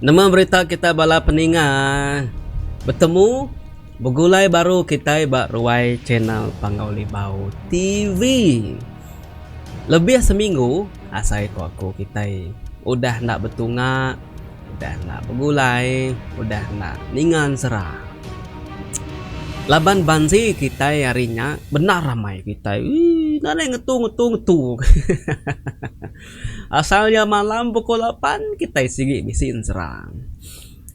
Nama berita kita bala peninga betemu begulai baru kitai ba ruai channel Panggau Libau TV. Lebih seminggu asai ko aku kitai udah enda betunga udah enda begulai udah enda ninga ensera. Laban bansi kitai hari nya bendar amai kitai eii nadai ngetu ngetu ngetu hahaha. Asal iya malam pukul lapan kitai sigi bisi ensera.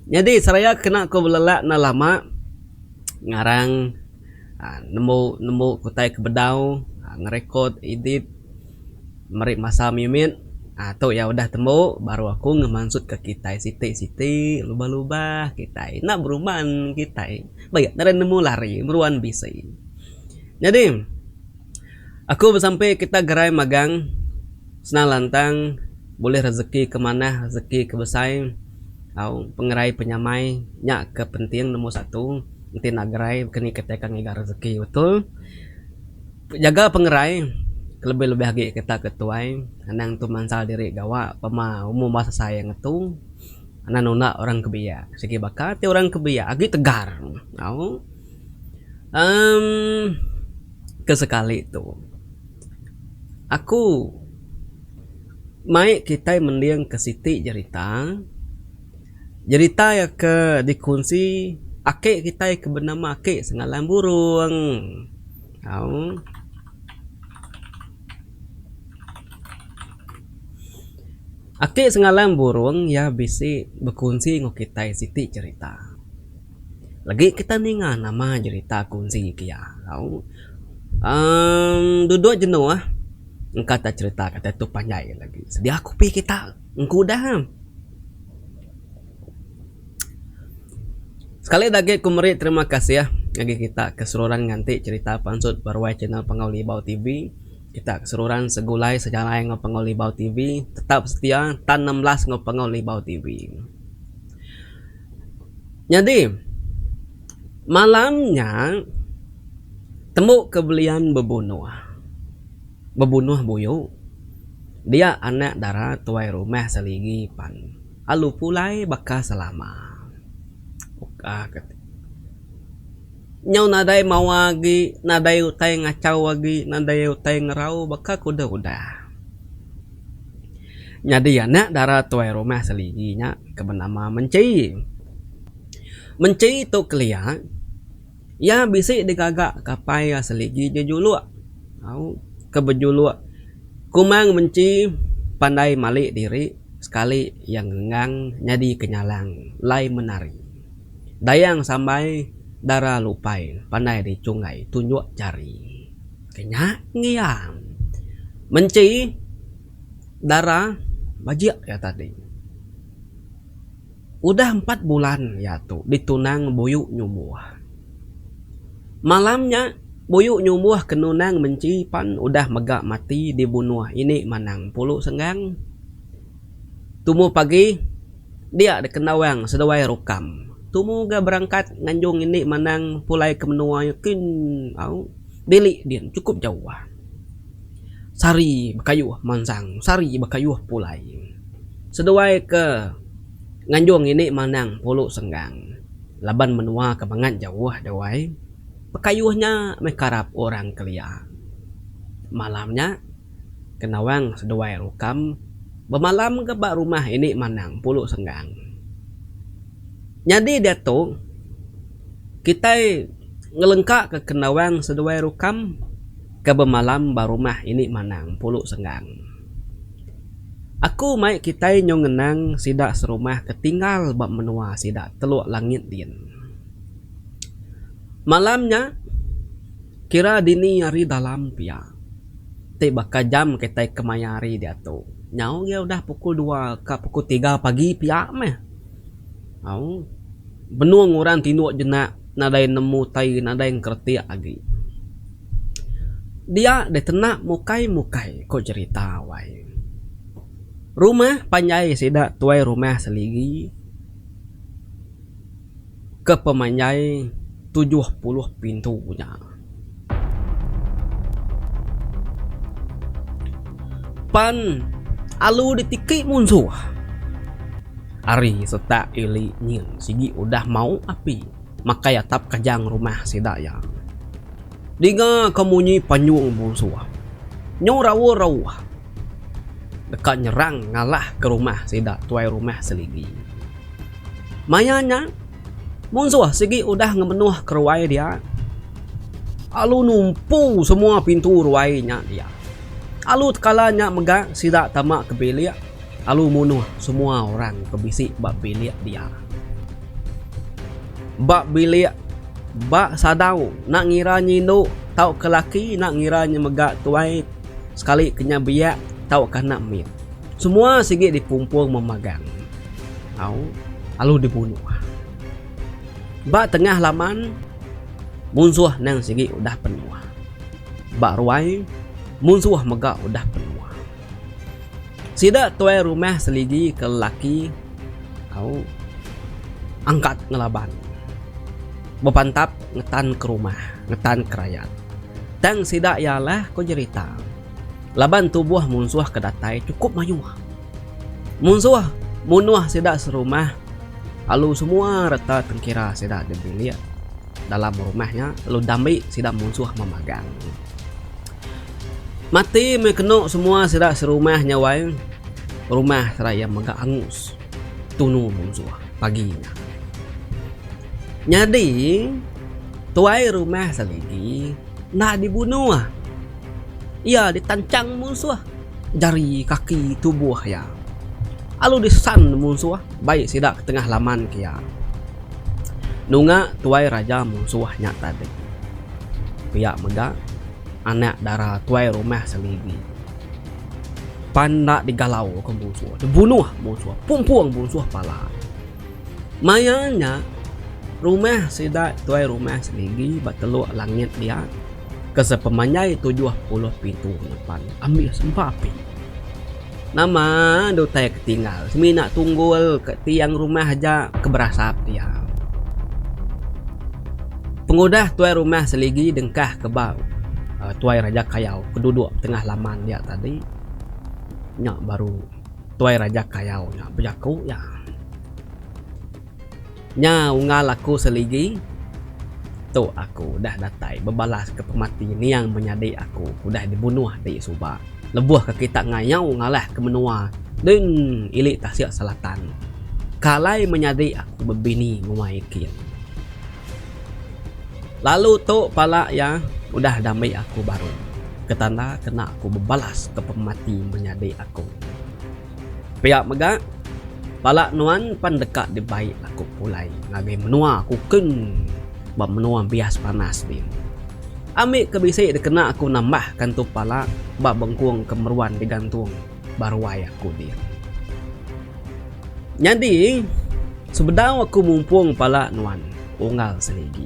Nyadi seraya kena ku belelak enda lama ngarang aaa nembu nembu utai ke bedau ngerekod edit meri masa mimit aaa tu iya udah tembu baru aku ngemansutka kitai siti siti lubah lubah kitai enda berumban kitai ba iya nemu lari meruan bisi. Nyadi. Aku besampi kita gerai magang senang lantang bulih rezeki ke manah rezeki ke besai au pengerai penyamai nya ke penting nombor satu enti enda gerai baka ni kitai ka ngiga rezeki betul. Jaga pengerai kelebih lebih agi kita ke tuai anang tu mansal diri gawa pama umur ba sesai ngetu anang nunda orang ke biak sigi baka ti orang ke biak agi tegar au uhh. Ke sekali tu, aku mai kitai mending ke siti jerita. Jerita iya ke dikunsi ake kitai ke benama ake Sengalang Burung. Au. Ake Sengalang Burung iya bisi bekunsi enggau kitai siti jerita. Lagi kita ninga nama jerita kunsi ke iya tau uhh duduk jenuh engka ta cerita kitai tu panjai lagi sedia kopi kita engku udah. Sekali da agi ku meri terima kasih ngagai kita ke seruran nganti cerita pansut ba ruai channel Panggau Libau TV kita ke seruran segulai sejalai enggau Panggau Libau TV tetap setia tan 16 enggau Panggau Libau TV. Nyadi, malam nya tembu ke belian bebunuh. Bebunuh buyu. Dia anak dara tuai rumah seligi pan alu pulai baka selama. Nyau nadai mawa agi, nadai utai ngachau agi, nadai utai ngerau baka ke udah udah. Nyadi anak dara tuai rumah seligi nya ke benama Menchi. Menchi tu kelia iya bisi digaga ka apai iya seligi jejuluk au ke bejuluk Kumang Menchi pandai mali diri sekali iya ngengang nyadi kenyalang lai menari. Dayang sambai dara lupai pandai dichunggai tunjuk jari. Ke nya ngiang. Menchi dara bajik iya tadi. Udah empat bulan iya tu ditunang Buyu Nyumbuh. Malam nya Buyu Nyumbuh ke nunang Menchi pan udah mega mati dibunuh ini Manang Pulu Senggang. Tumu pagi dia dikendawang seduai Rukam. Tumu ga berangkat nganjung ini Manang pulai ke menua iya kin au. Dili din chukup jauh. Sehari bekayuh mansang, sehari bekayuh pulai. Seduai ke nganjung ini manang pulu senggang laban menua ke bangat jauh dewai. Bekayuh nya meh karap orang kelia. Malam nya Kenawang seduai Rukam bemalam ga ba rumah ini manang pulu senggang. Nyadi diatu kitai ngelengka ke Kendawang seduai Rukam ke bemalam ba rumah ini manang Pulu Senggang. Aku mai kitai nyau ngenang sida serumah ke tinggal ba menua sida Teluk Langit din. Malam nya kira dini hari dalam pia ti baka jam kitai kemaya hari diatu nyau iya udah pukul dua ka pukul tiga pagi pia meh. Au. Benung orang tinduk jenak nadai nemu tai nadai engkeretik agi. Dia ditenak mukai-mukai ko jerita wai. Rumah panjai sida tuai rumah seligi ke pemanjai 70 pintu nya. Pan alu ditiki munsuh. Ari setak ili nyin sigi udah mau api makai atap kajang rumah sida iya. Dinga ka munyi panjung munsuh. Nyu rauh-rauh deka nyerang ngalah ke rumah sida tuai rumah Seligi. Maya nya munsuh sigi udah ngemenuh ke ruai dia alu numpu semua pintu ruai nya dia. Alu tekala nya mega sida tama ke bilik alu munuh semua orang ke bisi ba bilik dia. Ba bilik ba sadau enda ngira nya indu tauka laki enda ngira nya mega tuai sekali ke nya biak tauka anak mit. Semua sigi dipumpung memagang au alu dibunuh. Ba tengah laman munsuh nang sigi udah penuh. Ba ruai munsuh mega udah penuh. Sida tuai rumah seligi ke lelaki au angkat ngelaban bepantap ngetan ke rumah ngetan ke rayat. Tang sida iya alah ko jerita laban tubuh munsuh ke datai chukup mayuh. Munsuh munuh sida serumah lalu semua reta tengkira sida di bilik dalam rumah nya lalu dambi sida munsuh memagang. Mati meh kenu semua sida serumah nya wai. Rumah sida iya mega angus tunu munsuh pagi nya. Nyadi tuai rumah seligi enda dibunuh. Iya ditanchang munsuh jari kaki tubuh iya. Lalu disan munsuh bai sida ke tengah laman ke iya. Nunga tuai raja munsuh nya tadi. Pia mega anak dara tuai rumah Seligi pan enda digalau ke munsuh, dibunuh munsuh, pumpung munsuh pala. Maya nya rumah sida tuai rumah Seligi ba Teluk Langit dia ke sepemanjai 70 pintu nepan ambis empa api. Nama deh utai ke tinggal semina tunggul ke tiang rumah aja ke berasap dia. Pengudah tuai rumah seligi dengkah ke ba tuai Raja Kayau ke duduk tengah laman dia tadi nya baru tuai Raja Kayau nya bejaku iya. Nya unggal aku seligi tu aku udah datai bebalas ke pemati niang menyadi aku ke udah dibunuh ti suba lebuh ke kita ngayau ngalah ke menua din ili tasik selatan ke alai menyadi aku bebini nguai kin. Lalu tu pala iya udah dambi aku baru ke tanda kena aku bebalas ke pemati menyadi aku. Pia mega, pala nuan pan deka dibai aku pulai ngagai menua aku kin ba menua bias panas din. Ambi ke bisi dikena aku nambah kantu pala ba bengkung ke meruan digantung ba ruai aku din. Nyadi, sebedau aku mumpung pala nuan unggal seligi.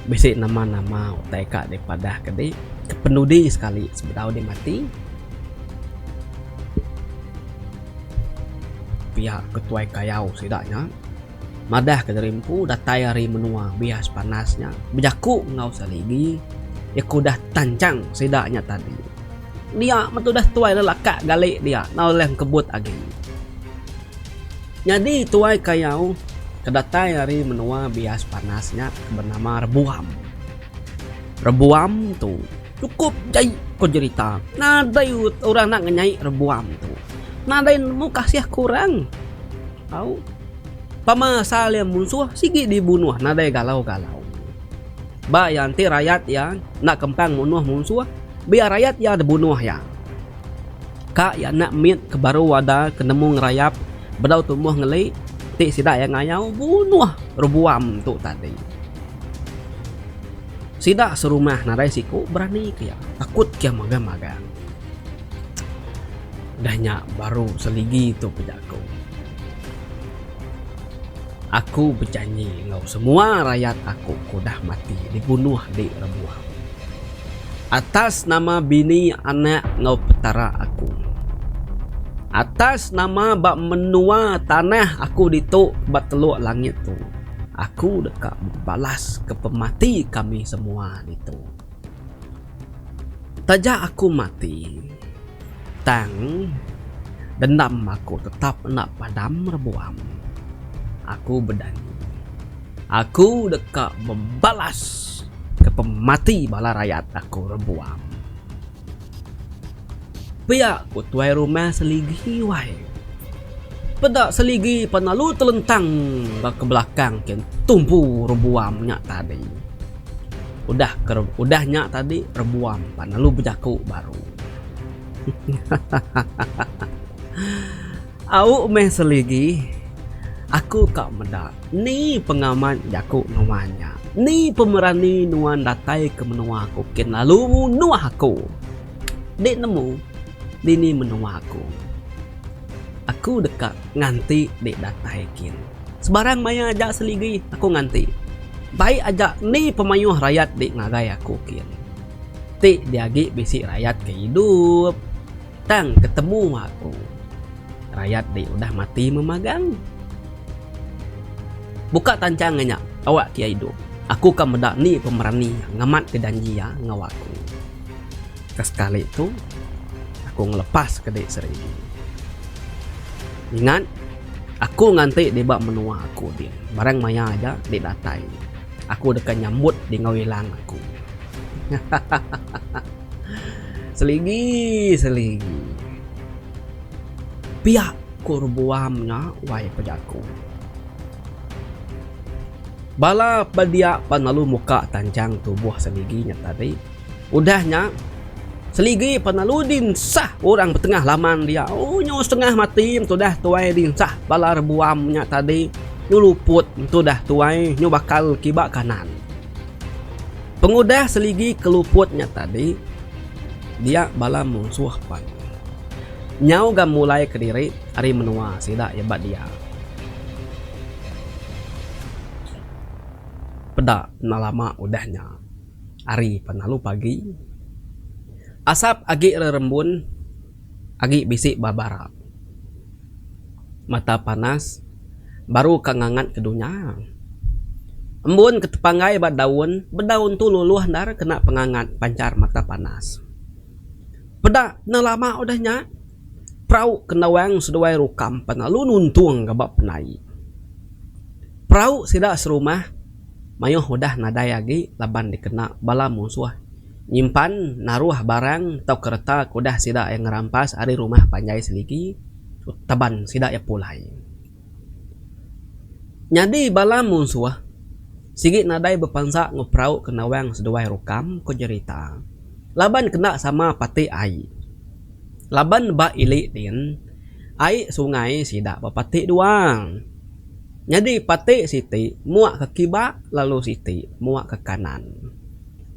Bisi nama-nama utai ka dipadah ke di kepenudi sekali sebedau di mati. Pia ketuai kayau sida nya madah ke diri empu datai ari menua bias panas nya bejaku enggau Saligi iya ke udah tanchang sida nya tadi. Dia metu udah tuai lelakak gali dia enda ulih engkebut agi. Nyadi tuai kayau ke datai ari menua bias panas nya ke benama Rebuam. Rebuam tu chukup jai ko jerita. Nadai orang enda ngenyai Rebuam tu. Nadai nemu kasih ke orang. Au. Pama asal iya munsuh sigi dibunuh nadai galau-galau. Ba iya enti rayat iya enda kempang munuh munsuh biar rayat iya dibunuh iya. Ka iya anak mit ke baru ada ke nemu ngerayap bedau tumbuh ngeli ti sida iya ngayau bunuh Rebuam tu tadi. Sida serumah nadai siku berani ke iya takut ke iya magang-magang. Udah nya baru Seligi tu bejaku. Aku bejanji enggau semua rayat aku ke udah mati dibunuh di Rebuam. Atas nama bini anak enggau Petara aku. Atas nama ba menua tanah aku ditu ba Teluk Langit tu, aku deka bebalas ke pemati kami semua ditu. Taja aku mati, tang. Dendam aku tetap enda padam rebuam. Aku bedanji. Aku deka bebalas ke pemati bala rayat aku rebuam. Pia ku tuai rumah Seligi wai. Peda Seligi pan lalu telentang ba ke belakang kin tumpu rebuam nya tadi. Udah ke udah nya tadi rebuam pan lalu bejaku baru. Au meh Seligi, aku ka meda ni pengamat jaku nuan nya. Ni pemerani nuan datai ke menua aku kin lalu munuh aku. Dik nemu dini menua aku. Aku deka nganti dik datai kin. Sebarang maya aja Seligi aku nganti. Baik aja ni pemayuh rayat dik ngagai aku kin. Ti diagi bisi rayat ke idup. Tang ketemu aku. Rayat di udah mati memagang. Buka tanchang iya nya awak ke iya idup. Aku ka meda ni pemerani iya ngamat ke janji iya enggau aku. Ke sekali tu aku ngelepas ke di serigi. Ingat aku nganti di ba menua aku din. Barang maya aja di datai. Aku deka nyambut di enggau ilang aku. Hahaha. Seligi seligi. Pia ku Rebuam nya wai pejaku. Bala pedia pan lalu muka tanchang tubuh Seligi nya tadi. Udah nya Seligi pan lalu dinsah orang betengah laman dia. Oh nyu setengah mati tudah tuai dinsah bala Rebuam nya tadi. Nyu luput tudah tuai nyu bakal kiba kanan. Pengudah seligi ke luput nya tadi, dia bala munsuh pan nyau ga mulai kediri ari menua sida iya ba dia. Peda enda lama udah nya, hari pan lalu pagi. Asap agi rerembun agi bisi ba bara. Mata panas baru ka ngangat ke dunya. Embun ke tepanggai ba daun, bedaun tu luluh endar kena pengangat panchar mata panas. Peda enda lama udah nya, perau ke nawang seduai rukam pan lalu nuntung ga ba penai. Perau sida serumah mayuh udah nadai agi laban dikena bala munsuh nyimpan naruh barang tauka reta ke udah sida iya ngerampas ari rumah panjai seligi taban sida iya pulai. Nyadi bala munsuh sigi nadai bepansa enggau perau ke nawang seduai rukam ku jerita laban kena sama pati ai. Laban ba ili din ai sungai sida bepati dua. Nyadi pati siti muak ke kiba lalu siti muak ke kanan.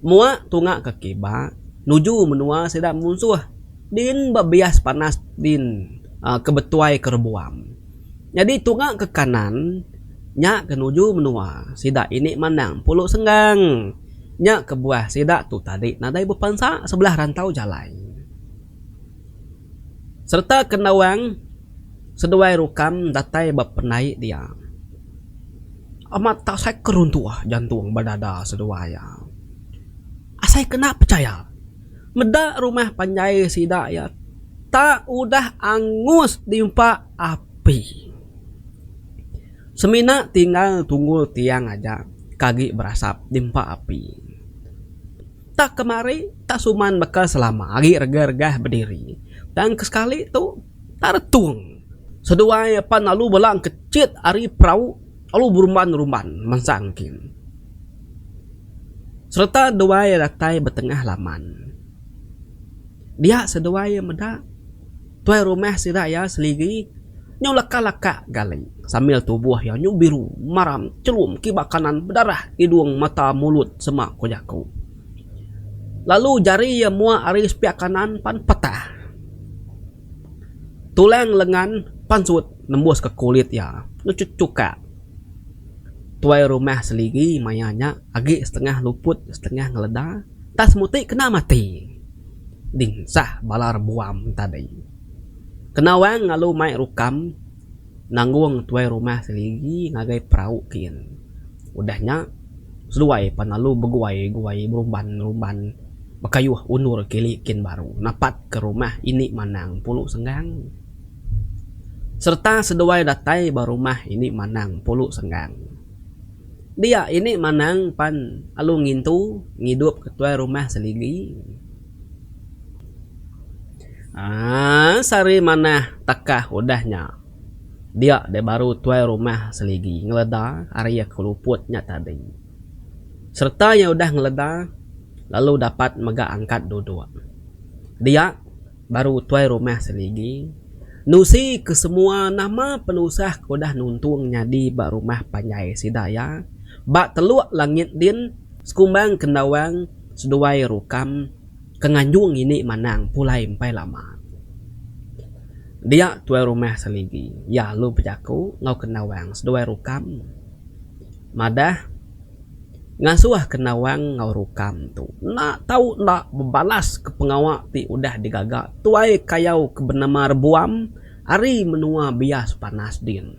Muak tunga ke kiba nuju menua sida munsuh din ba bias panas din ke betuai ke rebuam. Nyadi tunga ke kanan nya ke nuju menua sida ini mandang Pulu Senggang. Nya kebuah sida tu tadi nadai bepansa sebelah rantau jalai. Sereta kendawang seduai rukam datai ba pendai dia. Amat tak asai ke runtuh jantung ba dada seduai iya. Asai ke enda pechaya meda rumah panjai sida iya tak udah angus diempa api. Semina tinggal tunggul tiang aja ke agi berasap diempa api. Tak kemari tak suman baka selama agi regah-regah bediri. Tang ke sekali tu tak retung. Seduai pan lalu bela engkechit ari perau lalu berumban-rumban mansang kin. Sereta duai datai betengah laman. Dia seduai meda. Tuai rumah sida iya seligi nyu leka-leka gali sambil tubuh iya nyu biru maram chelum kiba kanan bedarah idung mata mulut sema ku jaku. Lalu jari iya mua ari sepiak kanan pan petah. Tulang lengan pansut nembus ke kulit iya nyu chechukak. Tuai rumah seligi maya nya agi setengah luput setengah ngeleda tang semuti kena mati. Dinsah bala rebuam tadi. Kena wang lalu mai rukam nanggung tuai rumah seligi ngagai perau kin. Udah nya seduai pan lalu beguai-guai berumban-rumban bekayuh undur kili kin baru napat ke rumah ini manang Pulu Senggang. Sereta seduai datai ba rumah ini Manang Pulu Senggang. Dia ini Manang pan alu ngintu ngidup ke tuai rumah Seligi. Aaa sehari manah takah udah nya. Dia deh baru tuai rumah Seligi ngeleda ari iya ke luput nya tadi. Sereta iya udah ngeleda lalu dapat mega angkat duduk. Dia baru tuai rumah Seligi nusi ke semua nama penusah ke udah nuntung nyadi ba rumah panjai sida iya ba Teluk Langit din sekumbang Kendawang seduai Rukam ke nganjung ini manang pulai empai lama. Dia tuai rumah Seligi iya lalu bejaku enggau Kendawang seduai Rukam madah ngasuh Kendawang enggau Rukam tu enda tau enda bebalas ke pengawa ti udah digaga tuai kayau ke benama Rebuam ari menua Bias Panas din.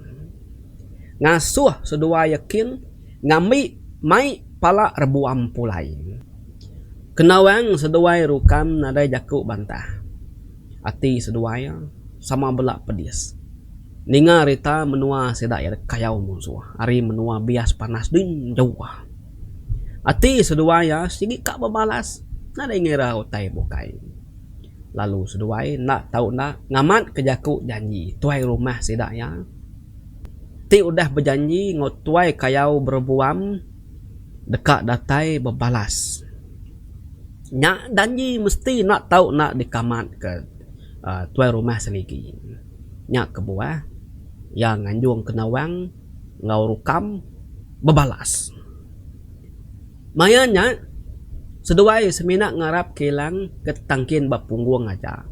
Ngasuh seduai iya kin ngambi mai pala Rebuam pulai. Kendawang seduai Rukam nadai jaku bantah. Ati seduai iya sama bela pedis. Ninga rita menua sida iya kayau munsuh ari menua Bias Panas din jauh. Ati seduai iya sigi ka bebalas nadai ngira utai bukai. Lalu seduai enda tau enda ngamatka jaku janji tuai rumah sida iya ti udah bejanji enggau tuai kayau berebuam. Deka datai bebalas. Nya danji mesti enda tau enda dikamatka uhh tuai rumah seligi. Nya kebuah iya nganjung Kendawang enggau Rukam bebalas. Maya nya seduai semina ngarap kilang ke tangkin ba punggung aja.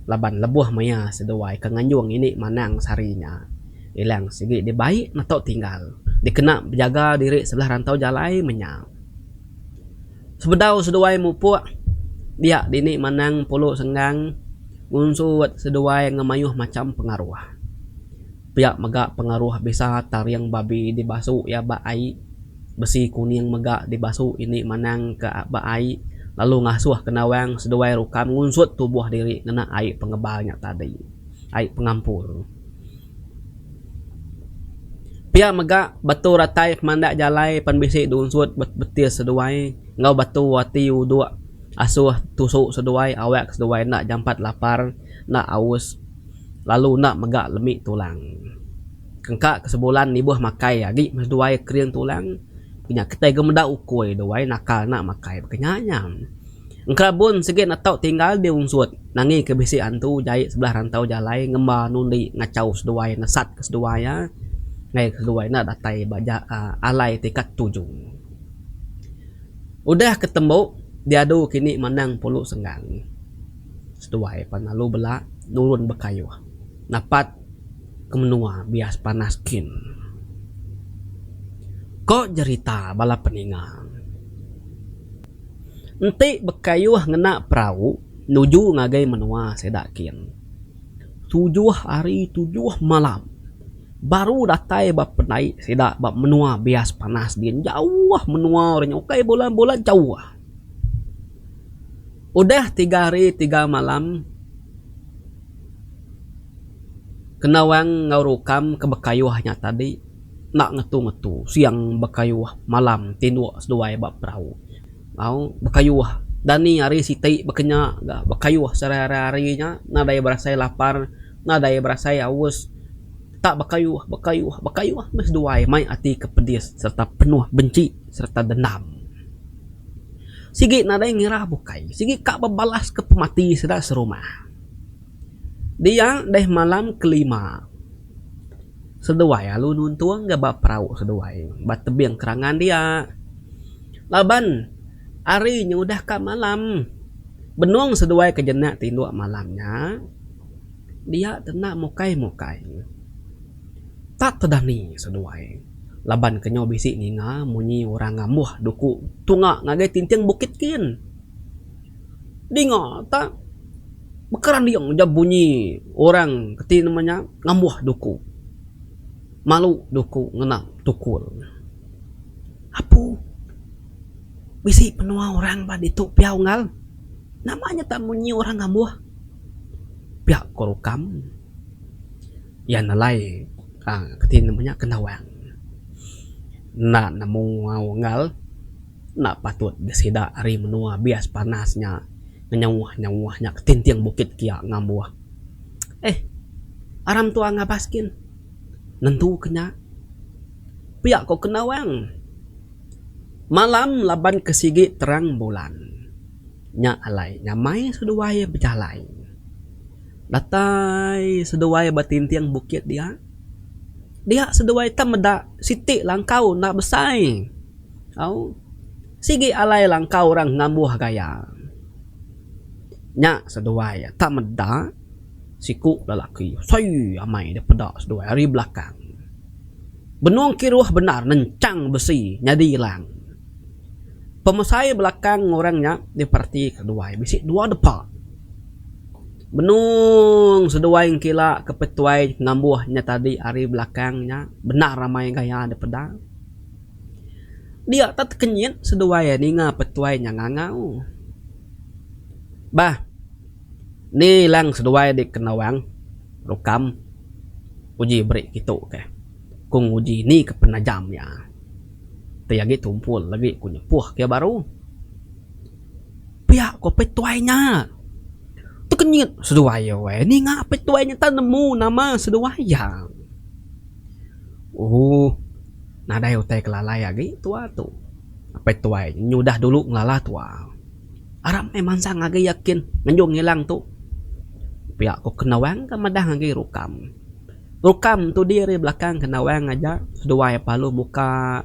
Laban lebuh maya seduai ke nganjung ini manang sehari nya, Ilang sigi dibai meto tinggal dikena bejaga diri sebelah rantau jalai menya. Sebedau seduai mupuk dia dini manang Pulu Senggang ngunsut seduai enggau mayuh macham pengaruh. Pia mega pengaruh bisa taring babi dibasu iya ba ai. Besi kuning mega dibasu ini manang ke ba ai lalu ngasuh Kendawang seduai Rukam ngunsut tubuh diri ngena ai pengebal nya tadi, ai pengampur. Pia mega batu ratai pemandak jalai pan bisi diunsut betis seduai enggau batu ati uduk asuh tusu seduai awak seduai enda jampat lapar enda aus lalu enda mega lemi tulang. Engka ke sebulan nibuh makai agi meh seduai kering tulang nya kitai ga meda ukui duai nakal enda makai baka nya nya. Engka bun sigi ne tau tinggal di unsut nangi ke bisi antu jai sebelah rantau jalai ngemba nundi ngachau seduai nesat ke seduai iya ngagai ke seduai enda datai ba alai ti ka tuju. Udah ke tembu diadu kini manang pulu senggang seduai pan lalu bela nurun bekayuh napat. Ke menua bias panas kin. Ko jerita bala peninga. Enti bekayuh ngena perau nuju ngagai menua sida kin. Tujuh hari tujuh malam baru datai ba pendai sida ba menua bias panas din jauh menua orang nya ukai bulan-bulan jauh. Udah tiga hari tiga malam. Kendawang enggau Rukam ke bekayuh nya tadi enda ngetu-ngetu siang bekayuh malam tinduk seduai ba perau. Au bekayuh dani hari siti baka nya ga bekayuh sehari-hari nya nadai berasai lapar nadai berasai aus tak bekayuh bekayuh bekayuh meh seduai mai ati ke pedis sereta penuh benci sereta dendam. Sigi nadai ngira bukai sigi ka bebalas ke pemati sida serumah. Dia deh malam kelima seduai alu nuntung ga ba perau seduai ba tebing kerangan dia. Laban hari nya udah ka malam benung seduai ke jenak tinduk malam nya dia tenda mukai mukai tak tedani seduai laban ke nyau bisi ninga munyi orang ngambuh duku tunga ngagai tinting bukit kin. Dinga tak bekeranding ja bunyi orang keti nama nya ngambuh duku. Malu duku ngena tukul. Apu bisi menua orang ba ditu pia unggal. Nama nya tak munyi orang ngambuh pia ku Rukam. Iya nelai aaa keti nama nya kendawang. Enda nemu au enggau enda patut deh sida ari menua bias panas nya ngenyauh nyauh nya ketinting bukit kia ngambuh. Eh aram tua ngabas kin nentu ke nya. Pia ko kendawang. Malam laban ke sigi terang bulan. Nya alai nyamai seduai bejalai. Datai seduai ba tinting bukit dia, dia seduai tau meda siti langkau enda besai. Au sigi alai langkau orang ngambuh gaya. Nya seduai tau meda siku lelaki sei amai dep peda seduai ari belakang. Benung kiruh bendar nenchang besi nyadi ilang. Pemesai belakang orang nya diperatika seduai bisi dua depa. Benung seduai engkila ke petuai ngambuh nya tadi ari belakang nya bendar amai gaya dipeda. Dia tak tekenyit seduai ninga petuai nya ngangau. Bah ni ilang seduai di Kenawang Rukam uji beri kitu keh ku nguji ni ke penajam iya. Ti agi tumpul agi ku nyepuh ke baru. Pia ku apai tuai nya. Tekenyit seduai iya weh ninga apai tuai nya tak nemu nama seduai iya. Ooh nadai utai kelalai agi tua tu. Apai tuai nyudah dulu ngelala tua. Arap meh mansang agi iya kin ngenjung ngilang tu. Pia ku Kenawang ke madah agi Rukam. Rukam tu di ari belakang Kenawang aja seduai palu muka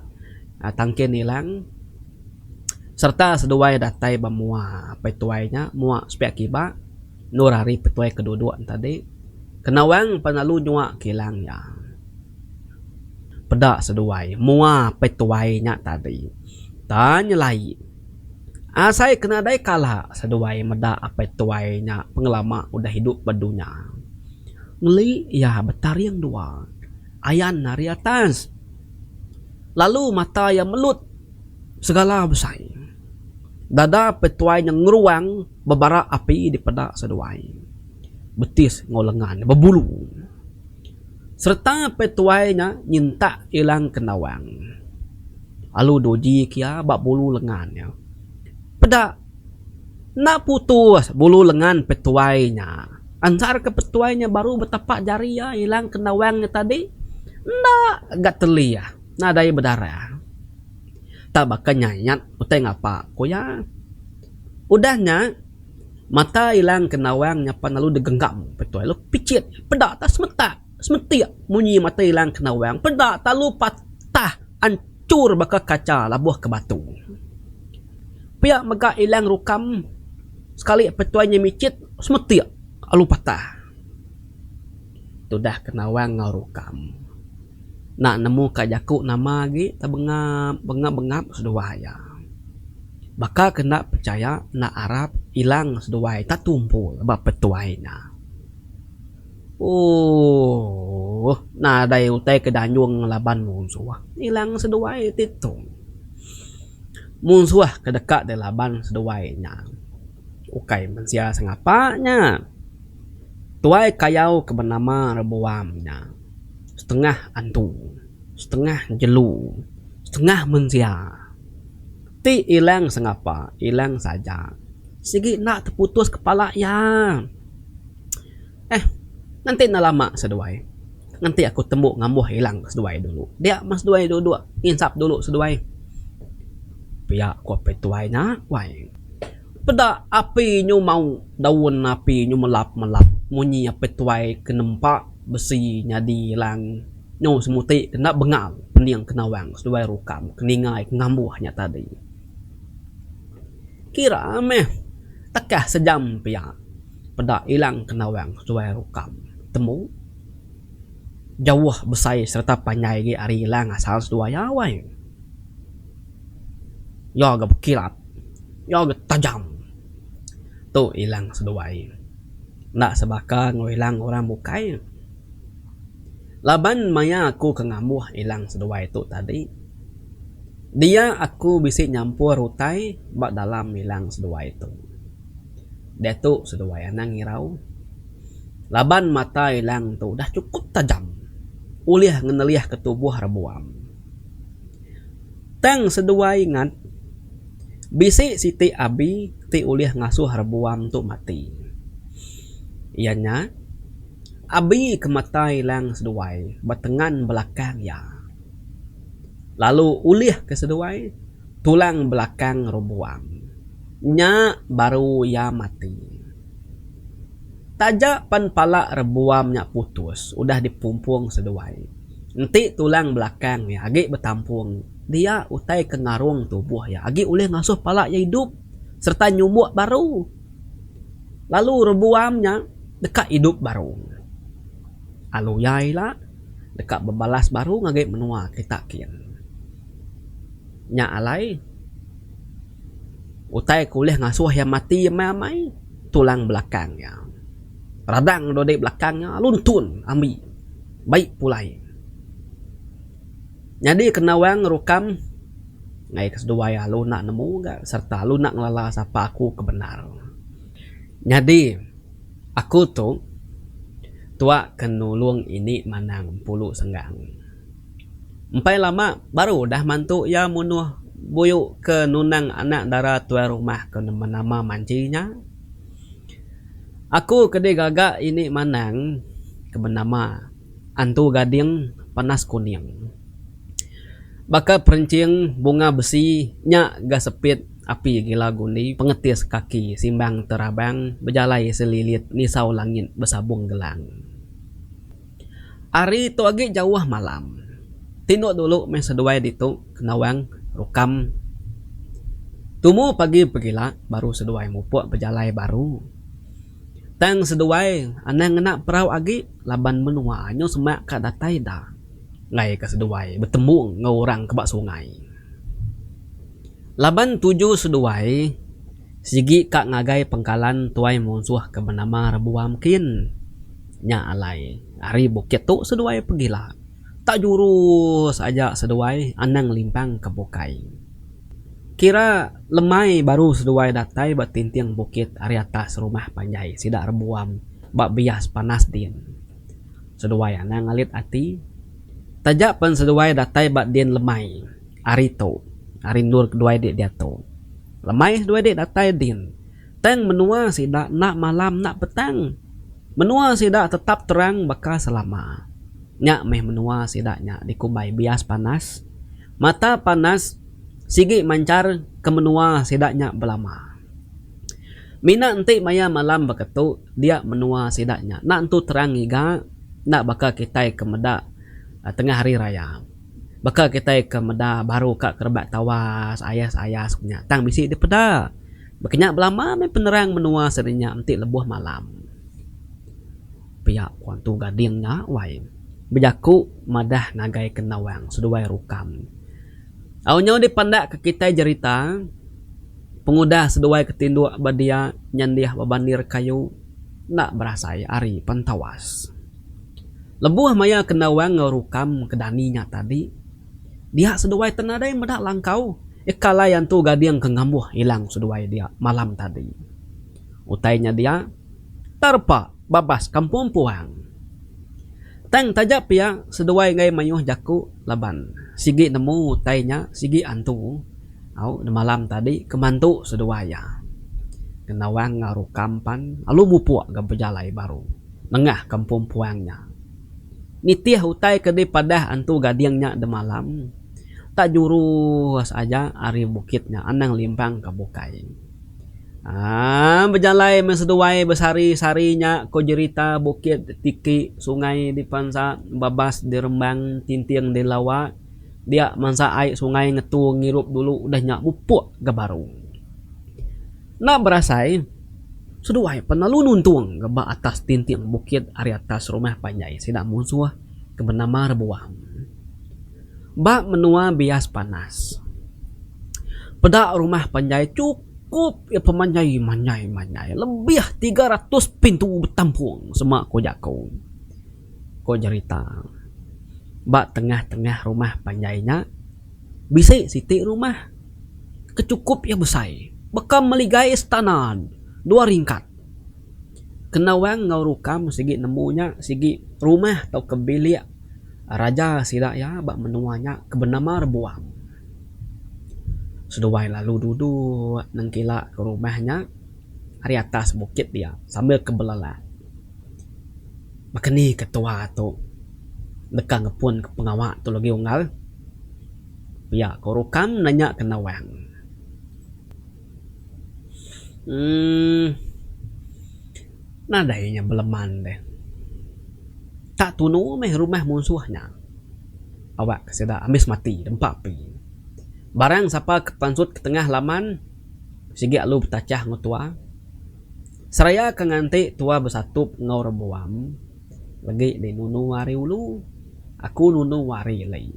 tangkin ilang sereta seduai datai ba mua apai tuai nya mua sepiak kiba endur ari petuai ke duduk ne tadi Kenawang pan lalu nyua ke ilang iya. Peda seduai mua apai tuai nya tadi tan nyelai asai ke nadai kala seduai meda apai tuai nya pengelama udah idup ba dunya. Ngeli iya betaring dua ayan ari atas lalu mata iya melut segala besai. Dada petuai nya ngeruang bebara api dipeda seduai. Betis enggau lengan bebulu. Sereta petuai nya nyintak ilang kendawang lalu duji ke iya ba bulu lengan iya. Peda. Enda putus bulu lengan petuai nya. Ansar ke petuai nya baru betapak jari iya ilang kendawang nya tadi enda ga telih nadai bedarah. Tak baka nyayat utai ngapa, ku iya. Udah nya mata ilang kendawang nya pan lalu digenggam petuai lalu pichit peda tak semetak semetik munyi mata ilang kendawang peda tak lalu patah anchur baka kacha labuh ke batu. Pia mega ilang rukam sekali petuai nya michit semetik alu patah. Tudah ke nawang enggau rukam. Enda nemu ka jaku nama agi tebengap bengap bengap seduai iya. Baka ke enda pechaya enda arap ilang seduai tak tumpul ba petuai nya. Ooh nadai utai ke danjung laban munsuh ilang seduai ti tu. Munsuh ke deka dilaban seduai nya ukai mensia sengapa nya. Tuai kayau ke benama Reboam nya setengah antu, setengah jelu, setengah mensia. Ti ilang sengapa ilang saja sigi enda teputus kepala iya. Eh nganti enda lama seduai. Nganti aku tembu ngambuh ilang seduai dulu. Dia meh seduai duduk nginsap dulu seduai. Pia ku apai tuai nya wai. Peda api nyu mau daun api nyu melap melap munyi apai tuai ke nempa besi nyadi ilang nyu semuti ke enda bengal pening ke nawang seduai rukam ke ninga ke ngambuh nya tadi. Kira meh tekah sejam pia peda ilang ke nawang seduai rukam temu. Jauh besai sereta panjai agi ari ilang asal seduai iya wai. Iya ga bekilat, iya ga tajam. Tu ilang seduai. Enda sebaka enggau ilang orang bukai. Laban maya aku ke ngambuh ilang seduai tu tadi, dia aku bisi nyampur utai ba dalam ilang seduai tu. Diatu seduai anang irau. Laban mata ilang tu udah chukup tajam ulih ngenelihka tubuh Rebuam. Tang seduai ingat bisi siti abi ti ulih ngasuh Rebuam tu mati. Iya nya abi ke mata ilang seduai ba tengan belakang iya. Lalu ulih ke seduai tulang belakang Rebuam. Nya baru iya mati. Taja pan pala rebuam nya putus udah dipumpung seduai, enti tulang belakang iya agi betampung dia utai ke ngarung tubuh iya agi ulih ngasuh pala iya idup sereta nyumbuk baru lalu rebuam nya deka idup baru. Alu iya ila deka bebalas baru ngagai menua kita kin. Nya alai utai ke ulih ngasuh iya mati amai-amai tulang belakang iya. Radang dua di belakang iya luntun ambi bai pulai. Nyadi ke nawang rukam ngagai ke seduai alu enda nemu ga sereta alu enda ngelala sapa aku ke bendar. Nyadi aku tu tuak ke nulung ini manang Empulu Senggang. Empai lama baru udah mantu iya munuh buyu ke nunang anak dara tuai rumah ke benama Manji nya. Aku ke digaga ini manang ke benama Antu Gading Panas Kuning. Baka perenching bunga besi nya ga sepit api gila gundi pengetis kaki simbang terabang bejalai selilit nisau langit besabung gelang. Ari tu agi jauh malam. Tinduk dulu meh seduai ditu Kenawang Rukam. Tumu pagi pegila baru seduai mupuk bejalai baru. Tang seduai anang ngena perau agi laban menua nyu semak ka datai da ngaika seduai betemu enggau orang ke ba sungai. Laban tuju seduai sigi ka ngagai pengkalan tuai munsuh ke benama Rebuam kin. Nya alai, ari bukit tu seduai pegila. Tak jurus aja seduai anang limpang ke bukai. Kira lemai baru seduai datai ba tinting bukit ari atas rumah panjai sida Rebuam ba bias panas din. Seduai anang alit ati. Taja pen seduai datai ba din lemai ari tu, ari endur keduai di diatu. Lemai seduai di datai din. Tang menua sida enda malam enda petang. Menua sida tetap terang baka selama. Nya meh menua sida nya dikumbai bias panas. Mata panas sigi manchar ke menua sida nya belama. Mina enti maya malam baka tu dia menua sida nya enda entu terang ngiga enda baka kitai ke meda tengah hari raya. Baka kitai ke meda baru ka kerebak tawas ayas-ayas nya tang bisi dipeda. Baka nya belama meh penerang menua sida nya enti lebuh malam. Pia ku Antu Gading nya wai bejaku madah ngagai Kendawang seduai Rukam. Au nyau dipandak ke kitai jerita pengudah seduai ke tinduk ba dia nyandih ba bandir kayu enda berasai ari pentawas. Lebuh maya Kendawang enggau Rukam ke dani nya tadi Dia seduai te nadai meda langkau eka alai antu gading ke ngambuh ilang seduai dia malam tadi. Utai nya dia terepa babas kampung puang. Tang taja pia seduai enggai mayuh jaku laban sigi nemu utai nya sigi antu au demalam tadi ke mantu seduai iya. Kendawang enggau rukam pan lalu mupuk ga bejalai baru nengah kampung puang nya. Nitih utai ke dipadah antu gading nya demalam, tak jurus aja ari bukit nya anang limpang ke bukai. Aaa bejalai meh seduai besari-sari nya ko jerita bukit tiki sungai dipansa babas dirembang tinting dilawa dia mansa ai sungai ngetu ngirup dulu udah nya mupuk ga baru. Enda berasai, seduai pan lalu nuntung ga ba atas tinting bukit ari atas rumah panjai sida munsuh ke benama Rebuam. Ba menua Bias Panas, peda rumah panjai chukup iya pemanjai manjai-manjai lebih 300 pintu betampung sema ku jaku, ku jerita. Ba tengah-tengah rumah panjai nya bisi siti rumah. Ke chukup iya besai baka meligai istana dua ringkat. Kenawang enggau Rukam sigi nemu nya sigi rumah tauka bilik raja sida iya ba menua nya ke benama Rebuam. Seduai lalu duduk nengkila ke rumah nya ari atas bukit dia sambil ke belelak. Baka ni ketua tu deka ngepun ke pengawa tu lagi unggal? Pia ko Rukam nanya Kenawang. Emm nadai nya beleman deh. Tak tunu meh rumah munsuh nya. Awak ke sida ambis mati dempa api. Barang sapa ke pansut ke tengah laman sigi alu betachah enggau tua. Seraya ke nganti tua besatup enggau rebuam legi di nunu ari ulu aku nunu ari ili.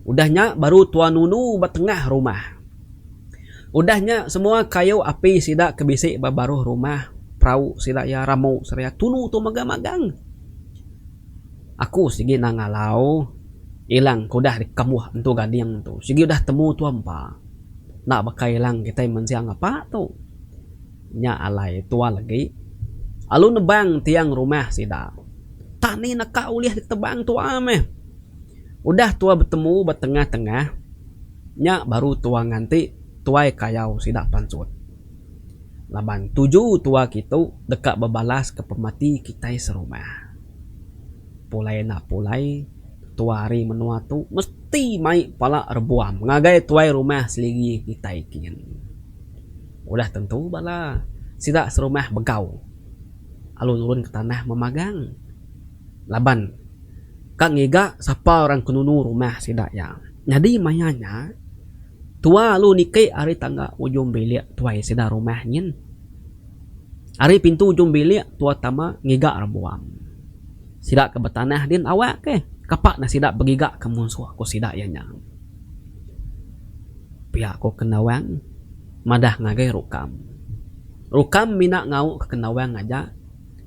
Udah nya baru tua nunu ba tengah rumah. Udah nya semua kayu api sida ke bisi ba baruh rumah perau sida iya ramu seraya tunu tu magang-magang. Aku sigi enda ngalau ilang ke udah dikambuh entu gading tu sigi udah temu tua empa. Enda baka ilang kitai mensia ngapa tu. Nya alai tua legi alu nebang tiang rumah sida. Tak ni neka ulih ditebang tua meh. Udah tua betemu ba tengah-tengah nya baru tua nganti tuai kayau sida pansut. Laban tuju tua kitu deka bebalas ke pemati kitai serumah. Pulai enda pulai tua ari menua tu mesti mai pala rebuam ngagai tuai rumah seligi kitai kin. Udah tentu bala sida serumah begau alu nurun ke tanah memagang laban ka ngiga sapa orang ke nunu rumah sida iya. Nyadi maya nya tua alu niki ari tangga ujung bilik tuai sida rumah nyin. Ari pintu ujung bilik tua tama ngiga rebuam. Sida ke betanah din awak ke kapa ne sida begiga ke munsuh ku sida iya nya. Pia ko Kendawang madah ngagai Rukam. Rukam mina ngau ke Kendawang aja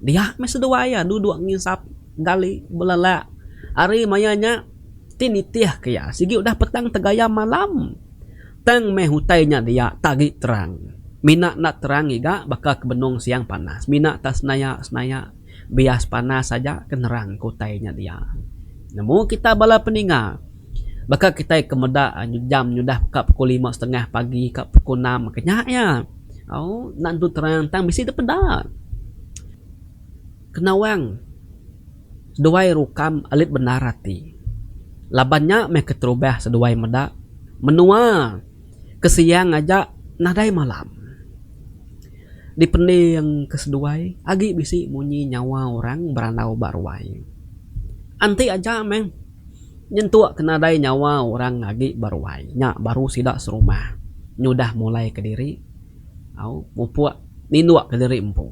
dia meh seduai iya duduk nginsap gali belelak ari maya nya ti nitih ke iya sigi udah petang tegayam malam. Tang meh utai nya dia tak agi terang. Mina enda terang iga baka ke benung siang panas mina tak senaya senaya bias panas aja ke nerang ke utai nya dia. Nemu kita bala peninga. Baka kitai ke meda jam nyudah ka pukul lima setengah pagi ka pukul enam ke nya iya. Au enda tentu terang tang bisi dep peda. Kenawang seduai rukam alit bendar ati laban nya meh keterubah seduai meda menua ke siang aja nadai malam. Dipending ke seduai agi bisi munyi nyawa orang berandau ba ruai. Anti aja meh. Nyentuk ke nadai nyawa orang agi ba ruai nya baru sida serumah nyudah mulai kediri au mupuk ninduk kediri empu.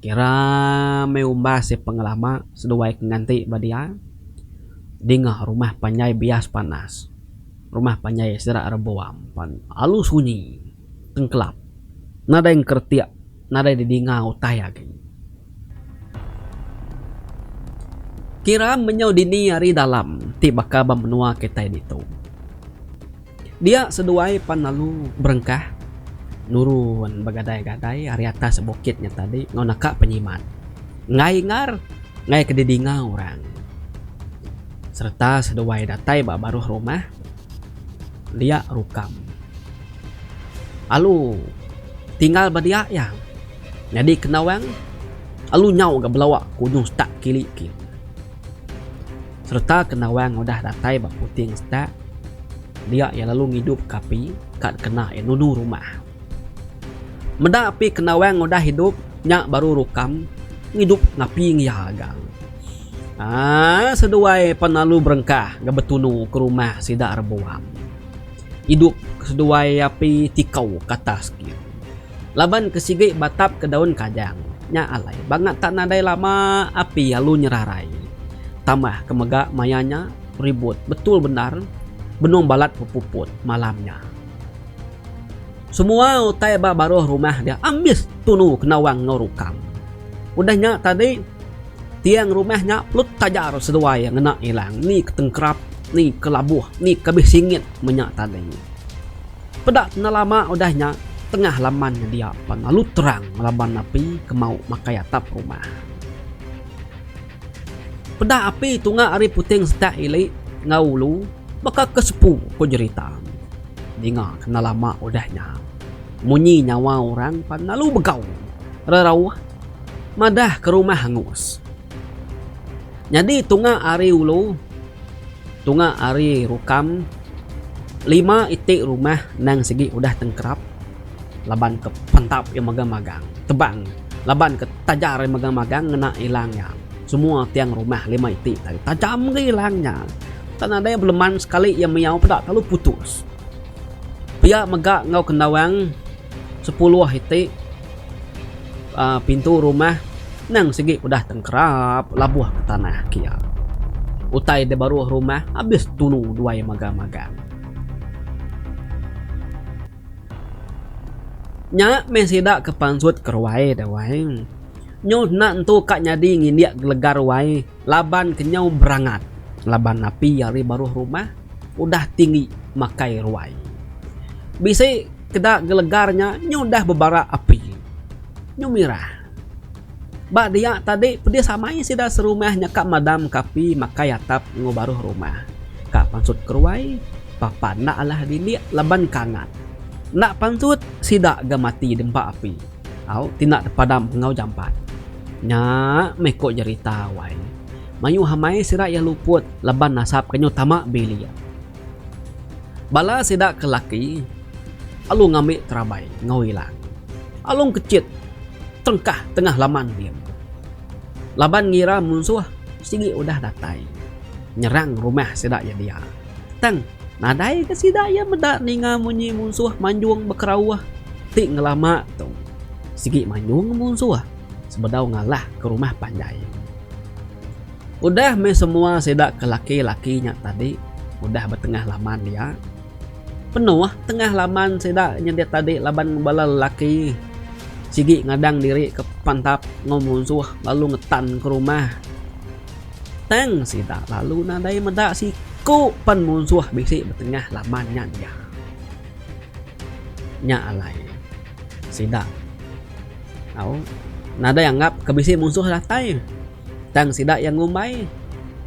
Kira meh umbas iya pengelama seduai ke nganti ba dia dingah rumah panjai bias panas rumah panjai sida Rebuam pan alu sunyi tengkelap nadai engkeretik nadai didinga utai agi. Kira menyau dini ari dalam ti baka ba menua kitai ditu. Dia seduai pan lalu berengkah nurun begadai-gadai ari atas bukit nya tadi enggau naka penyimat. Enggai ingar, enggai ke didinga orang. Sereta seduai datai ba baruh rumah dia rukam. Alu tinggal ba dia iya. Nyadi Kendawang alu nyau ga belawa ke ujung setak kili kin. Sereta Kendawang udah datai ba puting setak dia iya lalu ngidup ke api ka dikena iya nunu rumah. Meda api Kendawang udah idup nya baru Rukam ngidup ngapi ngiya ga. Aaa seduai pan lalu berengkah ga betunu ke rumah sida Rebuam. Idup ke seduai api tikau ke atas kin. Laban ke sigi batap ke daun kajang, nya alai bangat tak nadai lama api alu nyerarai. Tambah ke mega maya nya ribut betul bendar benung balat pepuput malam nya. Semua utai ba baruh rumah dia ambis tunu kena wang enggau rukam. Udah nya tadi tiang rumah nya perlu tajar seduai ngena ilang ni ke tengkerap, ni ke labuh, ni ke abis singit menya tadi. Peda enda lama udah nya. Tengah laman nya dia pan lalu terang laban api ke mau makai atap rumah. Peda api tunga ari puting setak ili enggau ulu baka ke sepu ku jerita. Dinga ke enda lama udah nya munyi nyawa orang pan lalu begau rerauh madah ke rumah angus. Nyadi tunga ari ulu tunga ari rukam lima iti rumah endang sigi udah tengkerap laban ke pantap iya magang-magang tebang laban ke tajar iya magang-magang ngena ilang iya. Semua tiang rumah lima iti tadi tajam ga ilang nya. Tak nadai beleman sekali iya miau peda lalu putus. Pia mega enggau kendawang sepuluh iti uhh pintu rumah nang sigi udah tengkerap labuh ke tanah kia. Utai da baruh rumah abis tunu duai magang-magang. Nya meh sida ke pansut ke ruai da wai. Nyu enda entu ka nyadi ngindik gelegar wai laban ke nyau berangat laban api ari baruh rumah udah tinggi makai ruai. Bisi keda gelegar nya nyu udah bebara api. Nyu mirah. Ba dia tadi pedis amai sida serumah nya ka madam ka api makai atap enggau baruh rumah. Ka pansut keruai, papa enda alah dindik laban ka angat. Enda pansut, sida ga mati dempa api. Au ti enda tepadam enggau jampat. Nya meh ko jerita wai. Mayuh amai sida iya luput laban asap ke nyu tama bilik. Bala sida ke laki alu ngambi terabai enggau ilang. Alu ngkechit tengkah tengah laman din. Laban ngira munsuh sigi udah datai nyerang rumah sida iya dia. Tang nadai ga sida iya meda ninga munyi munsuh manjung bekerauh ti ngelama tu sigi manjung munsuh sebedau ngalah ke rumah panjai. Udah meh semua sida ke laki-laki nya tadi udah betengah laman dia. Penuh tengah laman sida nya dia tadi laban bala lelaki sigi ngadang diri ke pantap enggau munsuh lalu ngetan ke rumah. Tang sida lalu nadai meda siku pen munsuh bisi betengah laman nya dia. Nya alai sida au nadai anggap ke bisi munsuh datai. Tang sida iya ngumbai,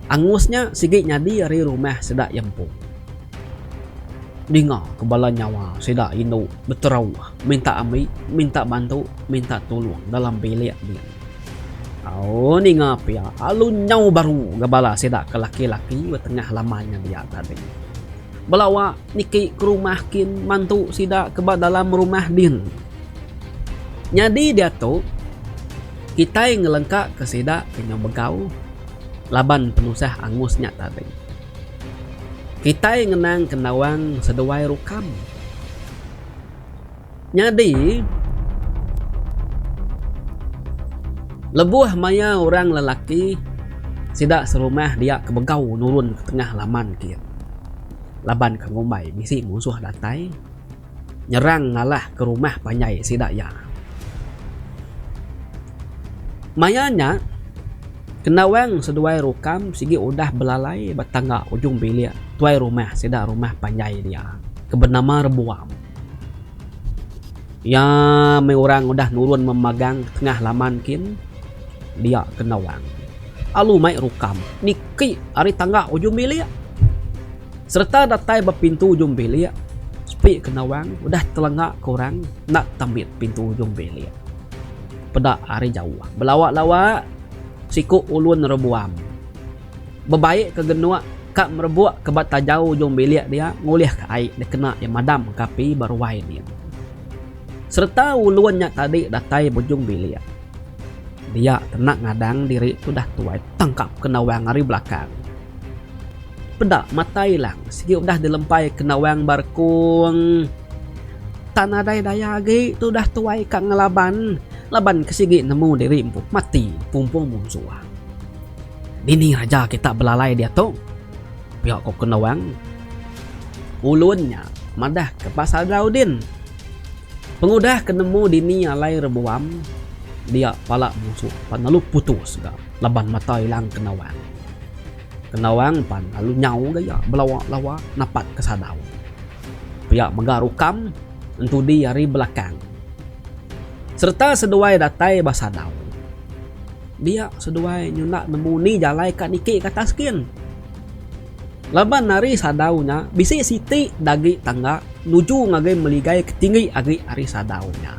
angus nya sigi nyadi ari rumah sida iya empu. Dinga ke bala nyawa sida indu beterauh minta ambi, minta bantu, minta tulung dalam bilik din. Au ninga pia alu nyau baru ga bala sida ke laki-laki ba tengah laman nya dia tadi. Belawa niki ke rumah kin mantu sida ke ba dalam rumah din. Nyadi diatu, kitai ngelengkaka sida ke nyau begau laban penusah angus nya tadi. Kitai ngenang kendawang seduai rukam. Nyadi, lebuh maya orang lelaki sida serumah dia ke begau nurun ke tengah laman kin laban ke ngumbai bisi munsuh datai nyerang ngalah ke rumah panjai sida iya. Maya nya, Kendawang seduai Rukam sigi udah belalai ba tangga ujung bilik tuai rumah sida rumah panjai dia ke benama Rebuam. Iya meh orang udah nurun memagang tengah laman kin dia Kendawang alu mai Rukam niki ari tangga ujung bilik. Sereta datai ba pintu ujung bilik, sepi Kendawang udah telenga ke orang enda tambit pintu ujung bilik. Peda ari jauh belawa-lawa siku ulun rebuam. Bebaik ke genuk ka merebuk ke ba tajau ujung bilik dia ngulih ke ai dikena iya madam ke api ba ruai din. Sereta ulun nya tadi datai ba ujung bilik. Dia kena ngadang diri tudah tuai tangkap Kendawang ari belakang. Peda mata ilang sigi udah dilempai kendawang ba rekung. Tak nadai daya agi tudah tuai ka ngelaban laban ke sigi nemu diri empu mati pumpung munsuh. Dini raja kita belalai diatu? Pia ko kendawang. Ulun nya madah ke pasal Daudin. Pengudah ke nemu dini alai Rebuam dia pala munsuh pan lalu putus ga laban mata ilang kendawang. Kendawang pan lalu nyau ga iya belawa-lawa napat ke sadau. Pia mega Rukam. Entudi ari belakang. Sereta seduai datai ba sadau. Dia seduai nyunda nemu ni jalai ka niki ke atas kin. Laban ari sadau nya bisi siti dagi tangga nuju ngagai meligai ke tinggi agi ari sadau nya.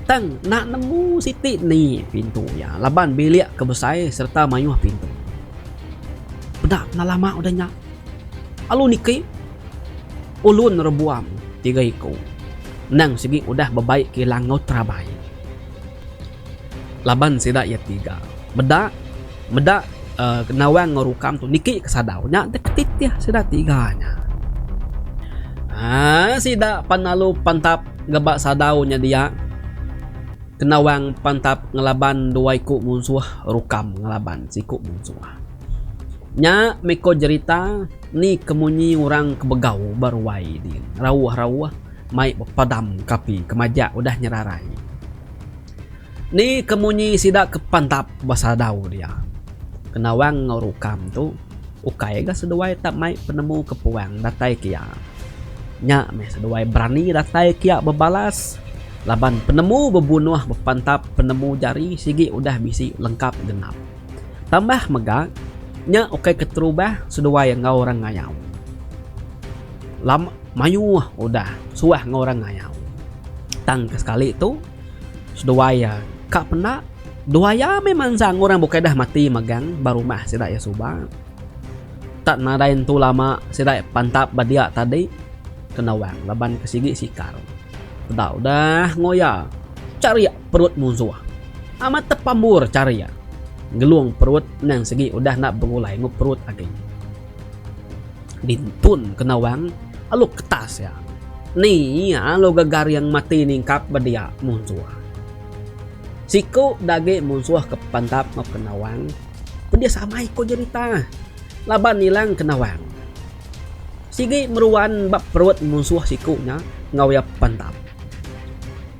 Tang enda nemu siti ni pintu iya laban bilik ke besai sereta mayuh pintu. Peda enda lama udah nya alu niki ulun rebuam tiga iku endang sigi udah bebai kilang enggau terabai. Laban sida iya tiga meda meda uhh nawang enggau rukam tu niki ke sadau nya deh ketitih sida tiga nya. Aaa sida pan lalu pantap. Ngeba sadau nya dia, Kenawang pantap ngelaban dua iku munsuh Rukam ngelaban siku munsuh. Nya meh ko jerita ni ke munyi orang ke begau ba ruai din rauh-rauh mai bepadam ke api ke majak udah nyerarai. Ni ke munyi sida ke pantap ba sadau dia. Kenawang enggau Rukam tu. Ukai ga seduai tak mai penemu ke puang datai kia. Nya meh seduai berani datai kia bebalas laban penemu bebunuh bepantap penemu jari sigi udah bisi lengkap genap. Tambah mega nya ukai keterubah seduai enggau orang ngayau. Lama mayuh udah suah enggau orang ngayau. Tang ke sekali tu seduai iya ka penda. Dua iya meh mansang orang bukai dah mati megang ba rumah sida iya suba. Tak nadai entu lama sida pantap ba dia tadi kena wang laban ke sigi sikar. Peda udah ngoya charik perut munsuh. Amat tepambur charik gelung perut nang sigi udah enda begulai enggau perut agi. Dintun kena wang alu ketas iya. Ni alu ga garing mati ningkap ba dia munsuh. Siku da agi munsuh ke pantap enggau Kenawang pedis amai ko jerita laban ilang Kenawang. Sigi meruan ba perut munsuh siku nya enggau iya pantap.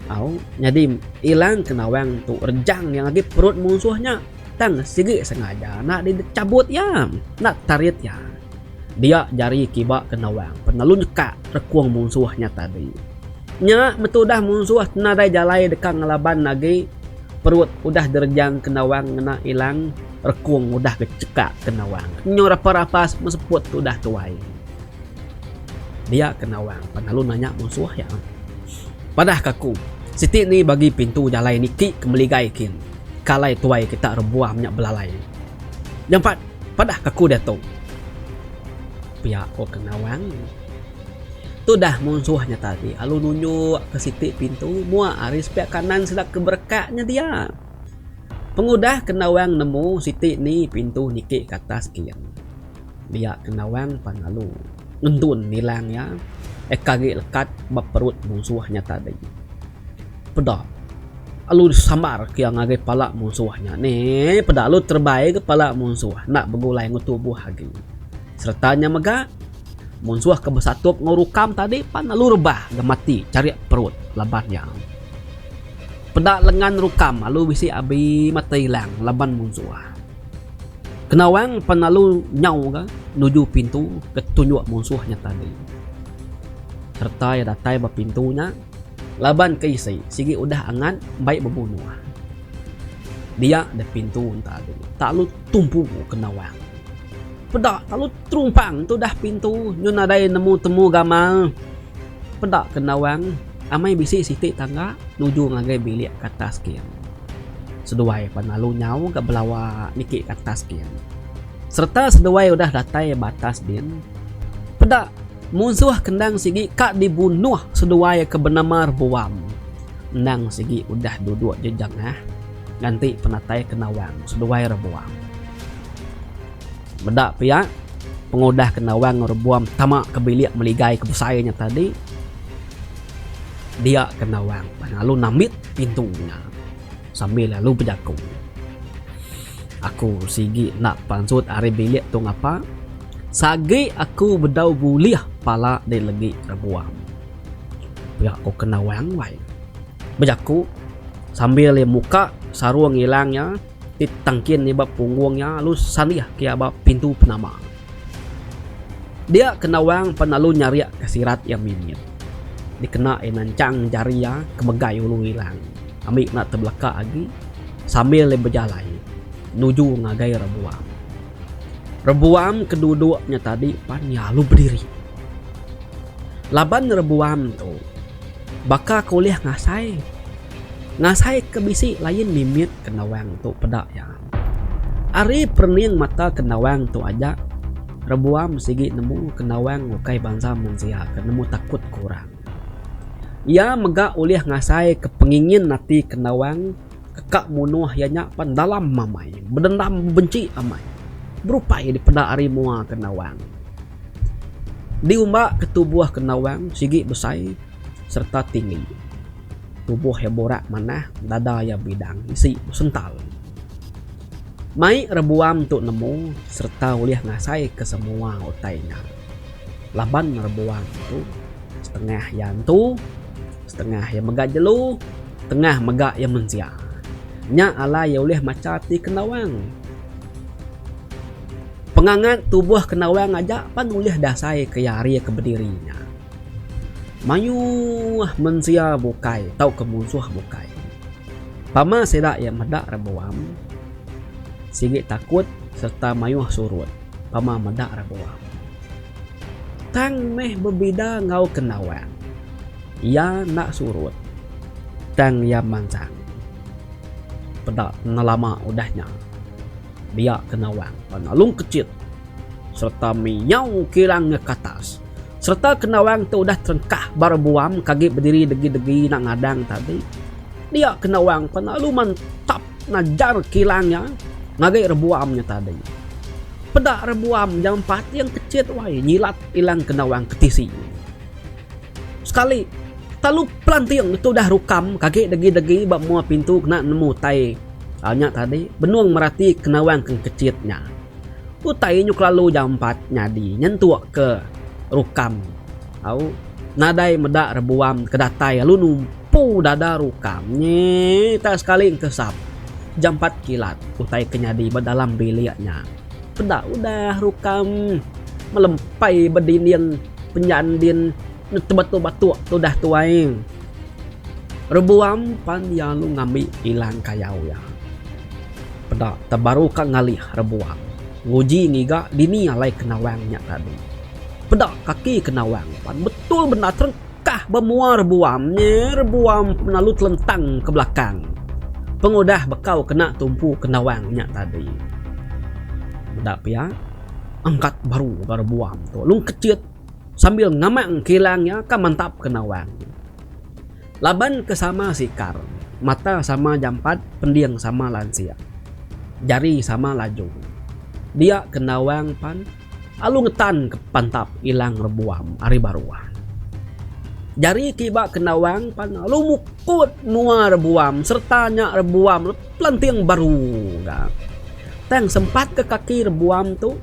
Au nyadi ilang Kenawang tu rejang iya agi perut munsuh nya tang sigi sengaja enda dichabut iya enda tarit iya. Dia jari kiba Kenawang penelu nyekak rekung munsuh nya tadi. Nya metudah munsuh nadai jalai deka ngelaban agi perut udah direjang Kenawang ngena ilang rekung udah gechekak Kenawang. Nyu rapas-rapas meseput tudah tuai. Dia Kenawang penelu nanya munsuh iya. Padah ka aku, siti ni bagi pintu jalai niki ke meligai kin ke alai tuai kita rebuam nya belalai. Jampat padah ka aku diatu. Pia ko Kenawang. Tudah munsuh nya tadi alu nunjuk ke siti pintu mua ari sepiak kanan sida ke berekak nya dia. Pengudah Kenawang nemu siti ni pintu niki ke atas kin. Dia Kenawang pan alu ngendun nilang iya eka agi lekat ba perut munsuh nya tadi. Peda alu disambar ke iya ngagai pala munsuh nya neh peda alu terebai ga pala munsuh enda begulai enggau tubuh agi. Sereta nya mega munsuh ke besatup enggau rukam tadi pan alu rebah ga mati charik perut laban iya. Peda lengan rukam alu bisi abi mata ilang laban munsuh. Kenawang pan alu nyau ga nuju pintu ke tunjuk munsuh nya tadi. Sereta iya datai ba pintu nya. Laban ke isi sigi udah angat bai bebunuh. Dia deh pintu enta agi tak lu tumpu ke nawang. Peda tak lu terumpang tudah pintu nyu nadai nemu temu gamal. Peda ke nawang amai bisi siti tangga nuju ngagai bilik ke atas kin. Seduai pan lalu nyau ga belawa niki ke atas kin. Sereta seduai udah datai ba atas din peda Munsuh kendang sigi ka dibunuh seduai ke benama Rebuam. Endang sigi udah duduk jejangah nganti penatai Kenawang seduai Rebuam. Meda pia, pengudah Kenawang enggau Rebuam tama ke bilik meligai ke besai nya tadi, dia Kenawang pan lalu nambit pintu nya sambil lalu bejaku. Aku sigi enda pansut ari bilik tu ngapa. Sagi aku bedau bulih pala di legi Rebuam. Pia ko Kenawang wai. Bejaku sambil iya muka sarung ilang iya ti tangkin iya ba punggung iya lalu sandih ke iya ba pintu penama. Dia Kenawang pan lalu nyarik ke sirat iya mimit. Dikena iya nanchang jari iya ke megai ulu ilang ambi enda tebeleka agi sambil iya bejalai nuju ngagai Rebuam. Rebuam ke duduk nya tadi pan iya lalu bediri. Laban Rebuam tu baka ke ulih ngasai, ngasai ke bisi lain mimit ke nawang tu peda iya. Ari perening mata ke nawang tu aja Rebuam sigi nemu ke nawang ukai bansa mensia ke nemu takut ke orang. Iya mega ulih ngasai ke pengingin ati ke nawang ke ka munuh iya nya pan dalam amai, bedendam bebenchi amai berupai dipeda ari mua ke nawang. Diumba ke tubuh ke nawang sigi besai sereta tinggi. Tubuh iya burak manah, dada iya bidang isi besental. Mai Rebuam tu nemu sereta ulih ngasaika semua utai nya. Laban Rebuam tu setengah iya antu, setengah iya mega jelu, setengah mega iya mensia. Nya alai iya ulih macha ti Kendawang. Pengangat tubuh Kendawang aja pan ulih diasaika iya ari ke bediri nya. Mayuh mensia bukai tauka munsuh bukai. Pama sida iya meda Rebuam sigi takut sereta mayuh surut pama meda Rebuam. Tang meh bebida enggau Kendawang. Iya enda surut tang iya mansang. Peda enda lama udah nya dia Kendawang pan lalu kechit sereta miau kilang ke atas. Sereta Kendawang tu udah terengkah ba Rebuam ke agi bediri degi-degi enda ngadang tadi, dia Kendawang pan lalu mantap ngajar kilang iya ngagai Rebuam nya tadi. Peda Rebuam jampat iya kechit wai nyilat ilang Kendawang ke tisi. Sekali telu pelanting tu udah rukam ke agi degi-degi ba mua pintu kena nemu utai nya tadi benung merati Kendawang ke kechit nya. Utai nyu kelalu jampat nyadi nyentuk ke Rukam au nadai meda Rebuam ke datai lalu numpu dada Rukam nyi tak sekali engkesap jampat kilat utai ke nyadi ba dalam bilik nya. Peda udah Rukam melempai ba dinding penjan din tebatuk-batuk tudah tuai. Rebuam pan iya lalu ngambi ilang kayau iya. Peda tebaru ka ngalih Rebuam nguji ngiga dini alai Kenawang nya tadi. Peda kaki Kenawang pan betul bendar terengkah ba mua Rebuam nya Rebuam pan lalu telentang ke belakang pengudah bekau kena tumpu Kenawang nya tadi. Meda pia angkat baru ga Rebuam tu lalu kechit sambil ngamang kilang iya ka mantap Kenawang. Laban ke sama sikar, mata sama jampat, pending sama lansik, jari sama laju. Dia ke Nawang pan alu ngetan ke pantap ilang rebuam ari baruh. Jari kiba ke Nawang pan alu mukut mua rebuam sereta nya rebuam pelenting baru ga. Tang sempat ke kaki rebuam tu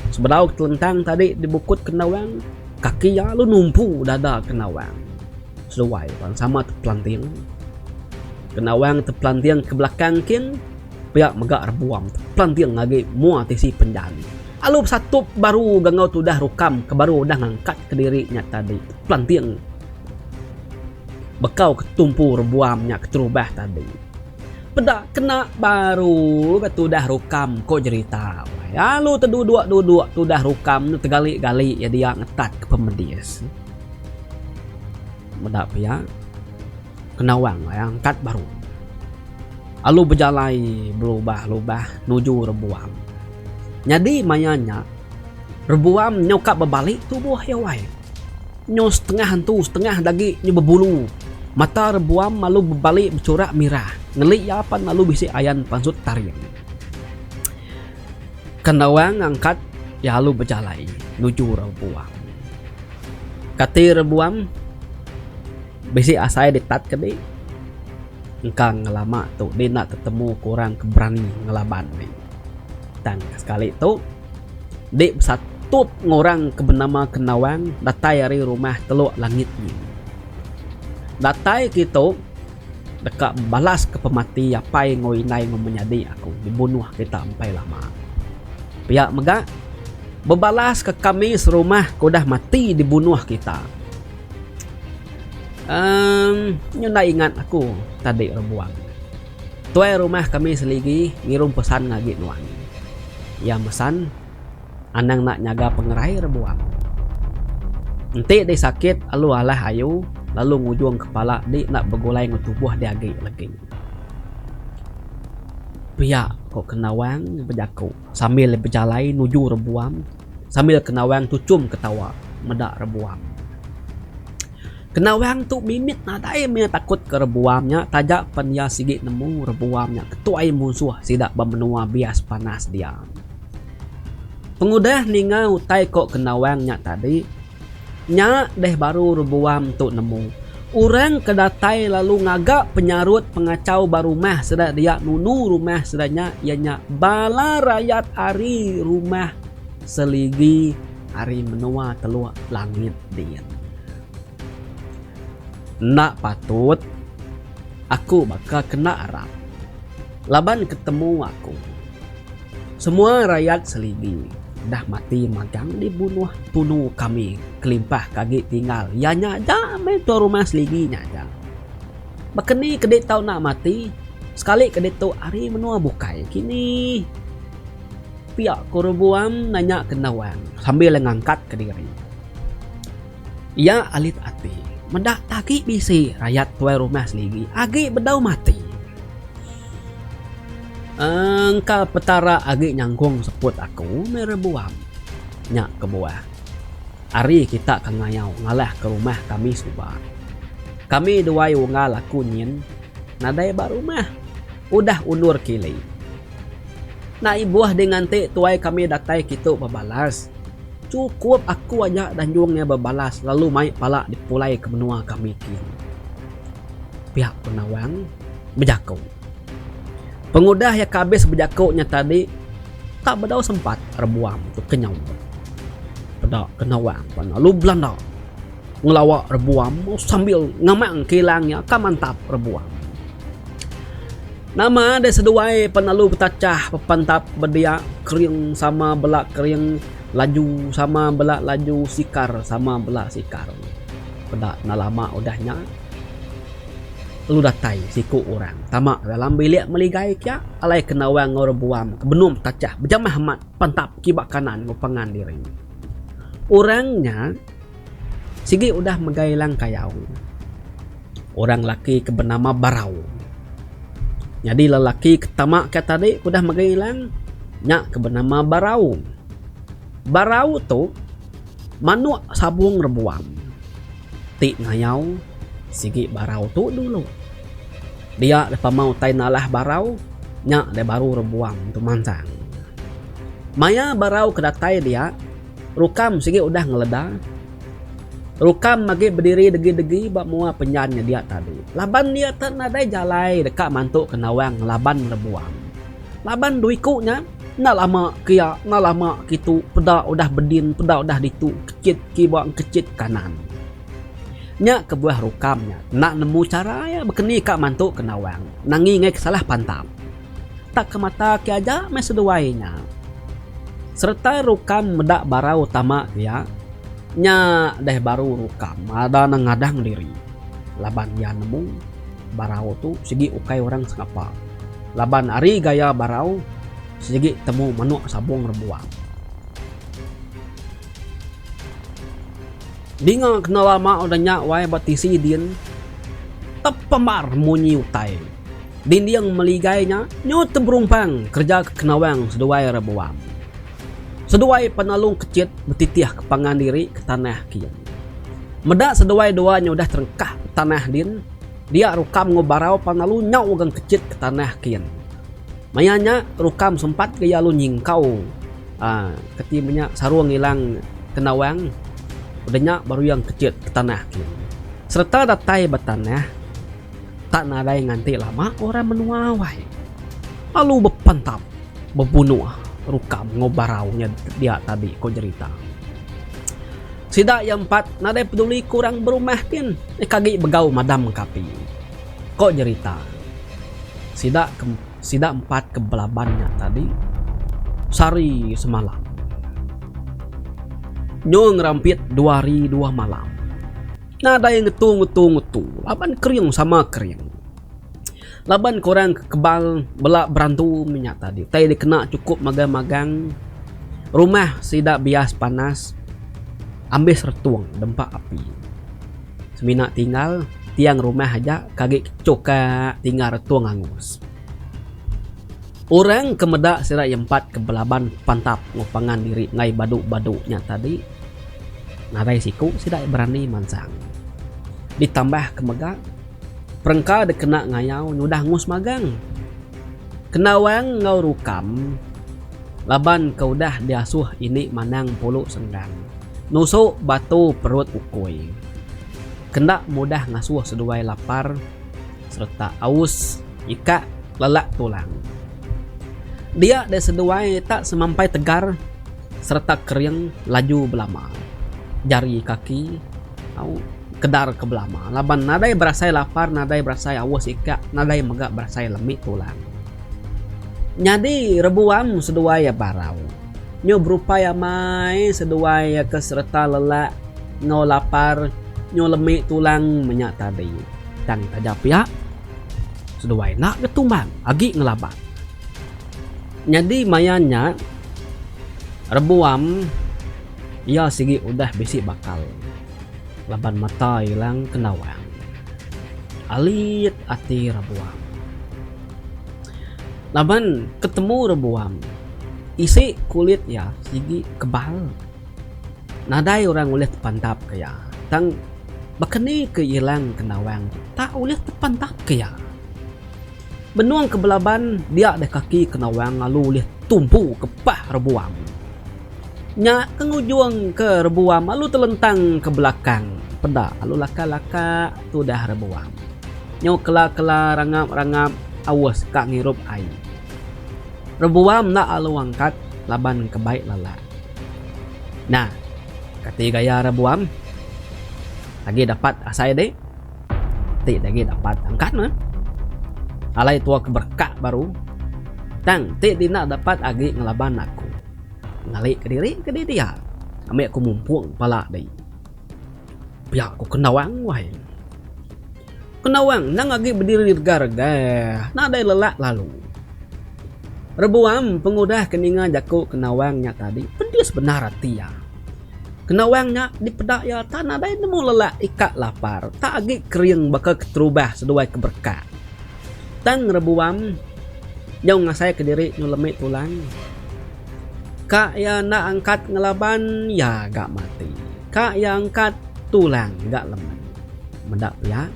sebedau telentang tadi dibukut ke Nawang, kaki iya alu numpu dada ke Nawang. Seduai pan sama tepelanting. Kenawang tepelanting ke belakang kin, pia mega Rebuam tepelanting agi mua tisi penjan. Alu besatup baru ga enggau tudah Rukam ke baru udah ngangkat kediri nya tadi tepelanting bekau ke tumpu Rebuam nya keterubah tadi. Peda kena baru ga tudah Rukam ko jerita. Alu teduduk-duduk tudah Rukam tegali-gali iya dia ngetat ke pemedis. Meda pia Kenawang ai angkat baru alu bejalai belubah-lubah nuju Rebuam. Nyadi maya nya Rebuam nyau ka bebali tubuh iya wai. Nyau setengah antu setengah da agi nyau bebulu. Mata Rebuam alu bebali bechurak mirah ngeli iya pan alu bisi ayan pansut taring. Kenawang angkat iya alu bejalai nuju Rebuam. Kati Rebuam bisi asai ditat ke di engka ngelama tu di enda tetemu ke orang ke berani ngelaban di. Tang sekali tu di besatup enggau orang ke benama Kenawang datai ari rumah Telok Langit nyin. Datai kitu deka balas ke pemati apai enggau indai enggau menyadi aku dibunuh kita empai lama. Pia mega bebalas ke kami serumah ke udah mati dibunuh kita. Emm nyu enda ingat aku tadi rebuang. Tuai rumah kami seligi ngirum pesan ngagi nuan. Iya mesan anang enda nyaga pengerai rebuang. Enti dih sakit alu alah ayu lalu ngujung kepala dih enda begulai enggau tubuh dih agi legi. Pia ko Kendawang bejaku sambil bejalai nuju rebuang sambil Kendawang tuchum ketawa meda rebuang. Kenawang tu mimit nadai meh takut ke Rebuam nya taja pen iya sigi nemu Rebuam nya ketuai munsuh sida ba menua bias panas dia. Pengudah ninga utai ko Kenawang nya tadi, nya deh baru Rebuam tu nemu orang ke datai lalu ngaga penyarut pengachau ba rumah sida dia nunu rumah sida nya iya nya bala rayat ari rumah Seligi ari menua Teluk Langit din. Enda patut aku baka kena arap laban ketemu aku. Semua rayat Seligi dah mati magang dibunuh tunu kami kelimpah ke agi tinggal iya nya aja meh tuan rumah Seligi nya aja. Baka ni ke ditu enda mati sekali ke ditu ari menua bukai kini. Pia ku Rebuam nanya ke Nawang sambil ngangkatka diri. Iya alit ati meda agi bisi rayat tuai rumah seligi agi bedau mati. Engka Petara agi nyangkung seput aku meh Rebuam. Nya kebuah ari kita ke ngayau ngalahka rumah kami suba. Kami duai unggal aku nyin nadai ba rumah udah undur kili. Enda ibuh deh nganti tuai kami datai kitu bebalas. Chukup aku aja danjung iya bebalas lalu mai pala dipulai ke menua kami kin. Pia ku Nawang bejaku. Pengudah iya ke abis bejaku nya tadi tak bedau sempat Rebuam tu ke nyaut. Peda ke Nawang pan lalu belanda ngelawa Rebuam sambil ngamang kilang iya ka mantap Rebuam. Nama deh seduai penalu betachah bepantap bedia kering sama bela kering laju sama bela laju sikar sama bela sikar. Peda enda lama udah nya lalu datai siku orang tama dalam bilik meligai kia alai Kendawang enggau Rebuam ke benung betachah bejamah amat pantap kiba kanan enggau pangan diri. Orang nya sigi udah megai Lang Kayau. Orang laki ke benama Barau. Nyadi lelaki ke tama ke tadi ke udah megai ilang nya ke benama Barau. Barau tu manuk sabung rebuam ti ngayau sigi Barau tu dulu. Dia deh pama utai nalah Barau nya deh baru rebuam tu mansang. Maya Barau ke datai dia Rukam sigi udah ngeleda. Rukam agi bediri degi-degi ba mua penjan nya dia tadi. Laban iya te nadai jalai deka mantu ke Nawang ngelaban Rebuam. Laban dua iku nya enda lama kia enda lama kitu peda udah bedin peda udah ditu kechit kiba kechit kanan. Nya kebuah Rukam nya enda nemu chara iya bekeni ka mantu ke Nawang nangi ngagai ke salah pantap. Tak ke mata ke aja meh seduai nya. Sereta Rukam meda barau tama dia, nya deh baru Rukam ada ne ngadang diri laban iya nemu barau tu sigi ukai orang sengapa laban ari gaya barau sigi temu manuk sabung rebuang. Dinga kena lama udah nya wai ba tisi din tepembar munyi utai. Dinding meligai nya nyu teberumpang kereja ke Kenawang seduai Rebuam. Seduai penalung kechit betitih ke pangan diri ke tanah kin. Meda seduai dua nya udah terengkah betanah din, dia Rukam enggau Barau pan lalu nyau ga kechit ke tanah kin. Maya nya Rukam sempat ga iya lalu nyingkau aaa keti menya sarung ilang Kenawang udah nya baru iya kechit ke tanah kin. Sereta datai ba tanah. Tak nadai nganti lama orang menua wai. Lalu bepantap bebunuh rukam enggau barau nya dia tadi ko jerita. Sida iya empat nadai peduli ke orang berumah kin eka agi begau madam ke api. Ko jerita. Sida ke sida empat ke belaban nya tadi sehari semalam. Nyu ngerampit dua hari dua malam. Nadai ngetu ngetu ngetu laban kering sama kering. Laban ke orang ke kebal bela berantu meh nya tadi. Utai dikena chukup magang-magang. Rumah sida bias panas ambis retung dempa api. Semina tinggal tiang rumah aja ke agi kechuka tinggal retung angus. Orang ke meda sida iya empat ke belaban pantap enggau pangan diri enggai badu-badu nya tadi nadai siku sida iya berani mansang. Ditambah ke mega perengka dikena ngayau nyudah angus magang. Kendawang enggau rukam laban ke udah diasuh ini manang pulu senggang nusu batu perut ukui. Kenda mudah ngasuh seduai lapar sereta aus ikak lelak tulang. Dia deh seduai tak semampai tegar sereta kering laju belama. Jari kaki au kedar ke belama laban nadai berasai lapar nadai berasai aus ikak nadai mega berasai lemi tulang. Nyadi rebuam seduai iya barau. Nyu berupai amai seduai iya ke sereta lelak enggau lapar nyu lemi tulang menya tadi. Tang taja pia, seduai enda ga tumbang agi ngelaban. Nyadi maya nya, Rebuam iya sigi udah bisi bakal laban mata ilang kendawang. Alit ati Rebuam. Laban ketemu Rebuam, isi kulit iya sigi kebal. Nadai orang ulih tepantap ke iya. Tang baka ni ke ilang kendawang tu tak ulih tepantap ke iya. Benung ke belaban dia deh kaki kendawang lalu ulih tumpu ke pah rebuam. Nya ke ngujung ke rebuam lalu telentang ke belakang peda lalu laka-laka tudah rebuam. Nyau kela-kela rangap-rangap aus ka ngirup ai. Rebuam enda lalu angkat laban ke bai lelak. Nah, kati gaya Rebuam agi dapat asai dik. Ti agi dapat angkat meh. Alai tua ke berekak baru. Tang ti di enda dapat agi ngelaban aku. Ngali kediri ke di dia. Ambi aku mumpung pala di. Pia ku Kendawang wai. Kendawang endang agi bediri rega-rega nadai lelak lalu. Rebuam pengudah ke ninga jaku Kendawang nya tadi pedis bendar ati iya. Kendawang nya dipeda iya tak nadai nemu lelak ika lapar tak agi kering baka keterubah seduai ke berekak. Tang Rebuam nyau ngasai kediri nyu lemi tulang. Ka iya enda angkat ngelaban iya ga mati. Ka iya angkat tulang ga lemen. Meda pia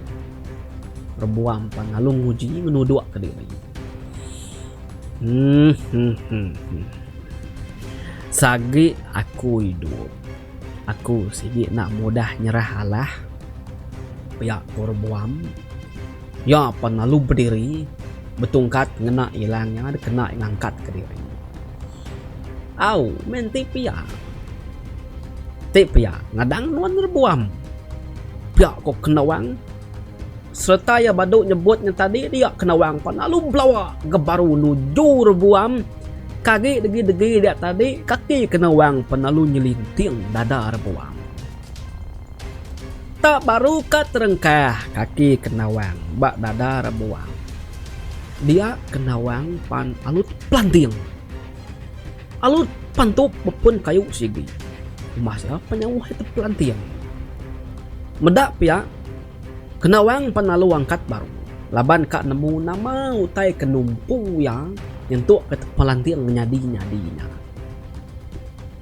Rebuam pan lalu nguji ngenuduk kediri. Uhh. Sagi aku idup, aku sigi enda mudah nyerah alah pia ku Rebuam. Iya pan lalu bediri betungkat ngena ilang iya dikena iya ngangkat kediri. Au meh enti pia. Ti pia ngadang nuan Rebuam pia ku Kendawang. Sereta iya badu nyebut nya tadi dia Kendawang pan lalu belawa ga baru nuju Rebuam ke agi degi-degi dia tadi kaki Kendawang pan lalu nyelinting dada Rebuam. Tak baru ka terengkah kaki Kendawang ba dada Rebuam dia Kendawang pan alu tepelanting. Alu pantup bepun kayu sigi. Umbas iya penyauh iya tepelanting. Meda pia, Kendawang pan lalu angkat baru laban ka nemu nama utai ke numpu iya nyentuk ke tepelanting nyadi-nyadi nya.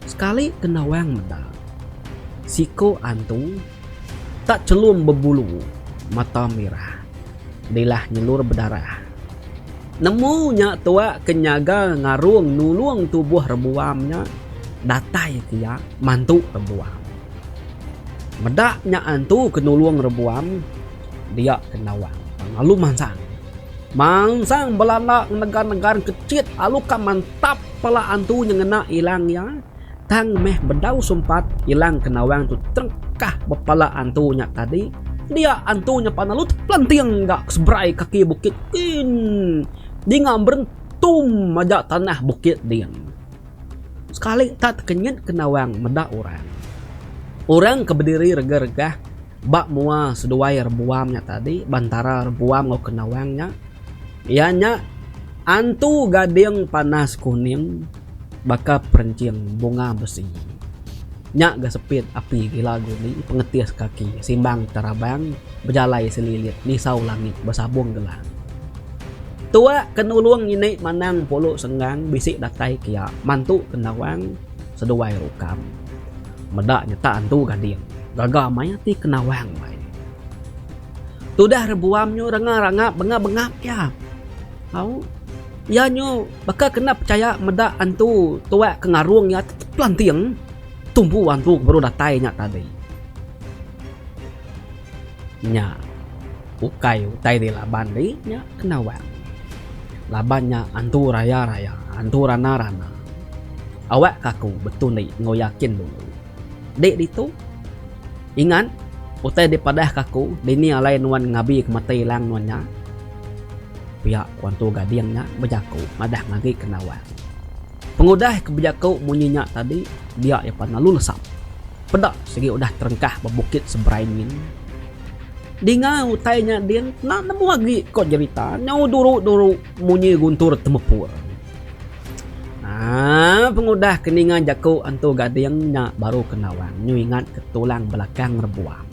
Sekali Kendawang meda, siku antu tak chelum bebulu mata mirah dilah nyelur bedarah. Nemu nya tuak ke nyaga ngarung nulung tubuh rebuam nya datai ke iya mantu rebuam. Meda nya antu ke nulung rebuam dia ke nawang lalu mansang. Mansang belanda ngenegar-negar kechit lalu ka mantap pala antu nya ngena ilang iya tang meh bedau sempat ilang ke nawang tu terengkah ba pala antu nya tadi dia antu nya pan lalu tepelanting ga ke seberai kaki bukit kin dinga berentum aja tanah bukit din. Sekali tak tekenyit ke nawang meda orang. Orang ke bediri regah-regah. Ba mua seduai Rebuam nya tadi, ba entara Rebuam enggau Kenawang nya, iya nya antu gading panas kuning baka perenching bunga besi. Nya ga sepit api gila guni pengetis kaki simbang terabang bejalai selilit nisau langit besabung gelang. Tuak ke nulung ngini manang pulu senggang bisi datai kia mantu Kenawang seduai Rukam. Meda nyeta antu gading. Gaga amai ati Kenawang bai. Tudah rebuam nyu renga rangap bengap bengap iya. Au iya nyu baka kena pechaya meda antu tuak ke ngarung iya tepelanting tumpu antu ke baru datai nya tadi. Nya ukai utai dilaban di nya Kenawang. Laban nya antu raya raya antu rana rana. Awak ka aku betundi enggau yakin dulu. Dik ditu. Ingat, utai dipadah ka aku dini alai nuan ngabi ke mata ilang nuan nya. Pia ku Antu Gading nya bejaku madah ngagi Kendawang. Pengudah ke bejaku munyi nya tadi, dia iya pan lalu lesap. Peda sigi udah terengkah ba bukit seberai nyin. Dinga utai nya din enda nemu agi ko jerita nyau duru-duru munyi guntur temepur. Haa pengudah ke ninga jaku Antu Gading nya baru ke Nawang nyu ingat ke tulang belakang Rebuam.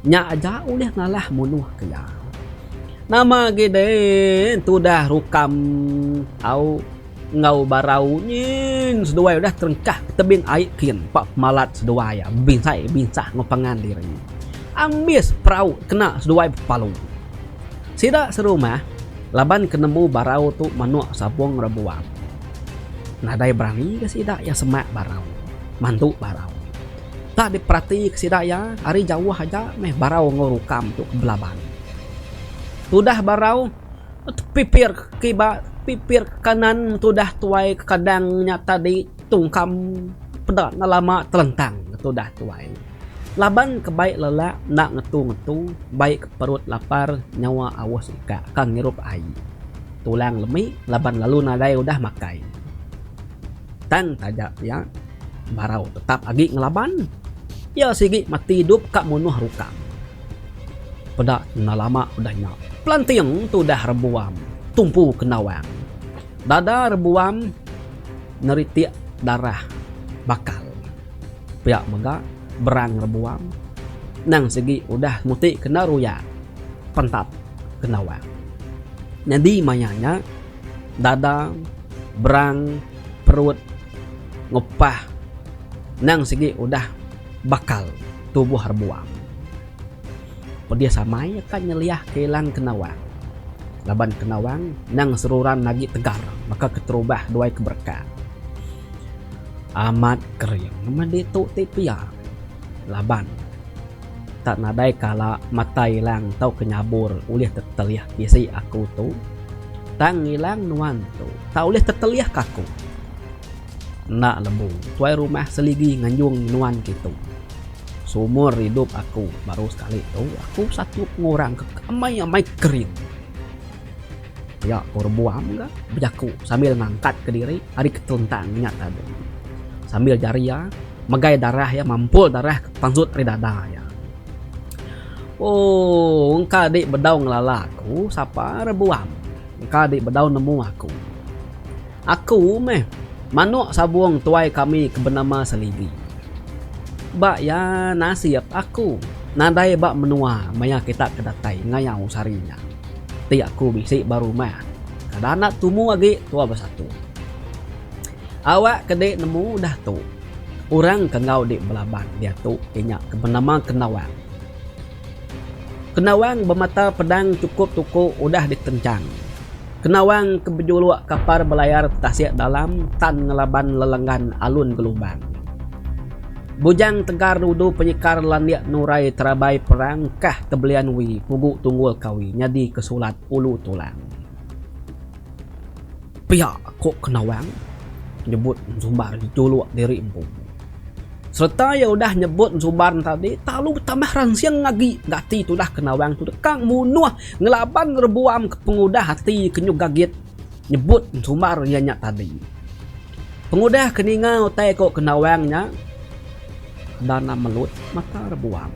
Nya aja ulih ngalah munuh ke iya. Nama agi deh tudah Rukam au enggau Barau nyin seduai udah terengkah ke tebing ai kin pa pemalat seduai iya bebinsai binsah enggau pangan diri. Ambis perau kena seduai bepalu. Sida serumah laban ke nemu barau tu manuk sabung rebuam. Nadai berani ke sida iya semak barau, mantu barau. Tak diperati ke sida iya ari jauh aja meh barau enggau rukam tu ke belaban. Tudah barau tepipir ke kiba tepipir ke kanan tudah tuai ke kadang nya tadi tungkam peda enda lama telentang tudah tuai. Laban ke bai lelak enda ngetu-ngetu, bai ke perut lapar nyawa aus ika ka ngirup ai. Tulang lemi laban lalu nadai udah makai. Tang taja pia, Barau tetap agi ngelaban. Iya sigi mati idup ka munuh Rukam. Peda enda lama udah nya, pelanting tudah Rebuam tumpu ke Nawang. Dada Rebuam neritik darah bakal. Pia mega berang rebuam nang sigi udah muti kena ruyak pentap kena wang. Nyadi maya nya dada berang perut ngupah nang sigi udah bakal tubuh rebuam. Pedis amai ka nyeliah ke ilang kena wang laban kena wang nang seruran agi tegar baka keterubah duai ke bereka. Amat kering meh ditu ti pia laban tak nadai kala mata ilang tauka nyabur ulih tetelih bisi aku tu tang ilang nuan tu tak ulih tetelih ka aku. Enda lebu tuai rumah seligi nganjung nuan kitu. Seumur idup aku baru sekali tu aku satu pengurang ke amai amai kering. Pia ko Rebuam ga bejaku sambil ngangkatka diri ari ketelentang nya tadi. Sambil jari iya megai darah iya mampul darah ke pansut ari dada iya. Ooh engka dik bedau ngelala aku sapa Rebuam. Engka dik bedau nemu aku. Aku meh manuk sabung tuai kami ke benama Seligi. Ba iya nasib aku nadai ba menua maya kita ke datai ngayau sehari nya. Ti aku bisi ba rumah kada enda tumu agi tua besatu. Awak ke dik nemu udah tu orang ke enggau dik belaban diatu inya ke benama Kendawang. Kendawang bemata pedang chukup tuku udah ditenchang. Kendawang ke bejuluk kapar belayar tasik dalam tan ngelaban lelenggan alun gelumbang. Bujang tegar udu penyikar landik nurai terabai perang kah tebelian wi pugu tunggul kawi nyadi ke sulat ulu tulang. Pia ko Kenawang nyebut ensumbar juluk diri empu. Sereta iya udah nyebut ensumbar tadi lalu betambah ransing agi ga ati tudah Kenawang tu deka munuh ngelaban rebuam ke pengudah ati ke nyu gagit nyebut ensumbar iya nya tadi. Pengudah ke ninga utai ko Kendawang nya, Dana melut mata rebuam.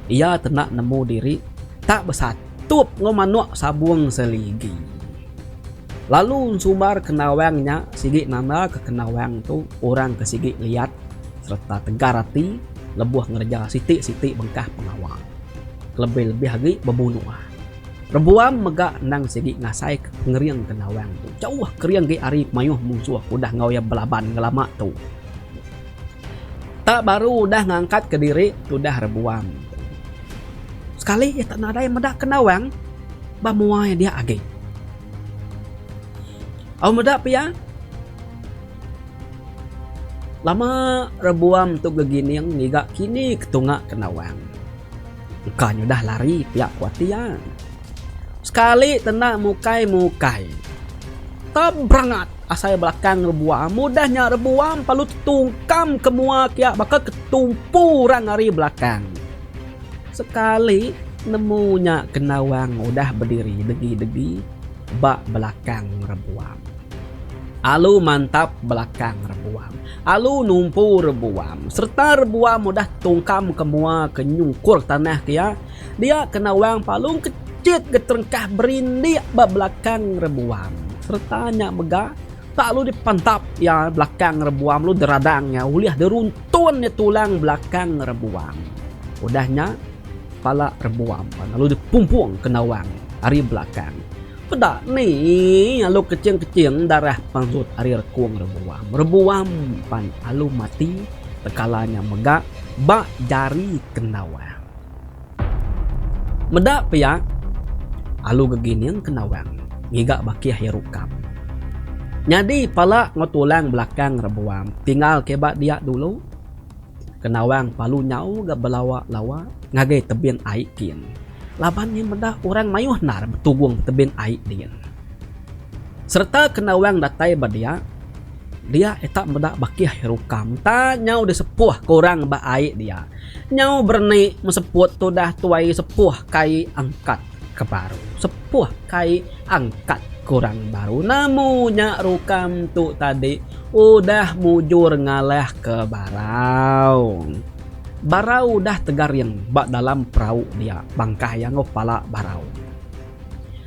Iya tenda nemu diri tak besatup enggau manuk sabung seligi. Lalu ensumbar Kendawang nya sigi nanda ke Kendawang tu orang ke sigi liat sereta tegar ati lebuh ngereja siti-siti bengkah pengawa kelebih-lebih agi bebunuh. Rebuam mega endang sigi ngasai ke pengering Kendawang tu jauh kering agi ari mayuh munsuh ke udah enggau iya belaban ngelama tu. Tak baru udah ngangkat ke diri tudah Rebuam tu. Sekali iya tak nadai meda Kendawang ba mua iya dia agi. Au meda pia lama Rebuam tu gegining ngiga kini ke tunga Kendawang. Engka nyudah lari pia ku ati iya. Sekali tenda mukai-mukai. Teberangat asai belakang Rebuam udah nya Rebuam lalu tetungkam ke mua kia baka ke tumpu orang ari belakang. Sekali nemu nya Kendawang udah bediri degi-degi ba belakang Rebuam. Alu mantap belakang Rebuam. Alu numpu Rebuam. Sereta Rebuam udah tungkam ke mua ke nyungkur tanah ke iya, dia Kendawang palu kechit ga terengkah berindik ba belakang Rebuam. Sereta nya mega tak alu dipantap iya belakang Rebuam lalu deradang iya ulih diruntun iya tulang belakang Rebuam. Udah nya pala Rebuam pan lalu dipumpung Kendawang ari belakang. Peda ni alu keching-keching darah pansut ari rekung Rebuam. Rebuam pan alu mati tekala nya mega ba jari Kendawang. Meda pia alu gegining Kendawang ngiga bakih iya rukam. Nyadi pala enggau tulang belakang Rebuam tinggal ke ba dia dulu. Kendawang palu nyau ga belawa-lawa ngagai tebing ai kin. Laban iya meda orang mayuh endar betugung tebing ai din. Sereta Kendawang datai ba dia, dia ita meda bakih Rukam ta nyau disepuh ke orang ba ai dia. Nyau berenik meseput tudah tuai sepuh kai angkat ke baru. Sepuh kai angkat ke orang baru. Nemu nya Rukam tu tadi udah mujur ngalah ke Barau. Barau udah tegaring ba dalam perau dia bangkah iya enggau pala Barau.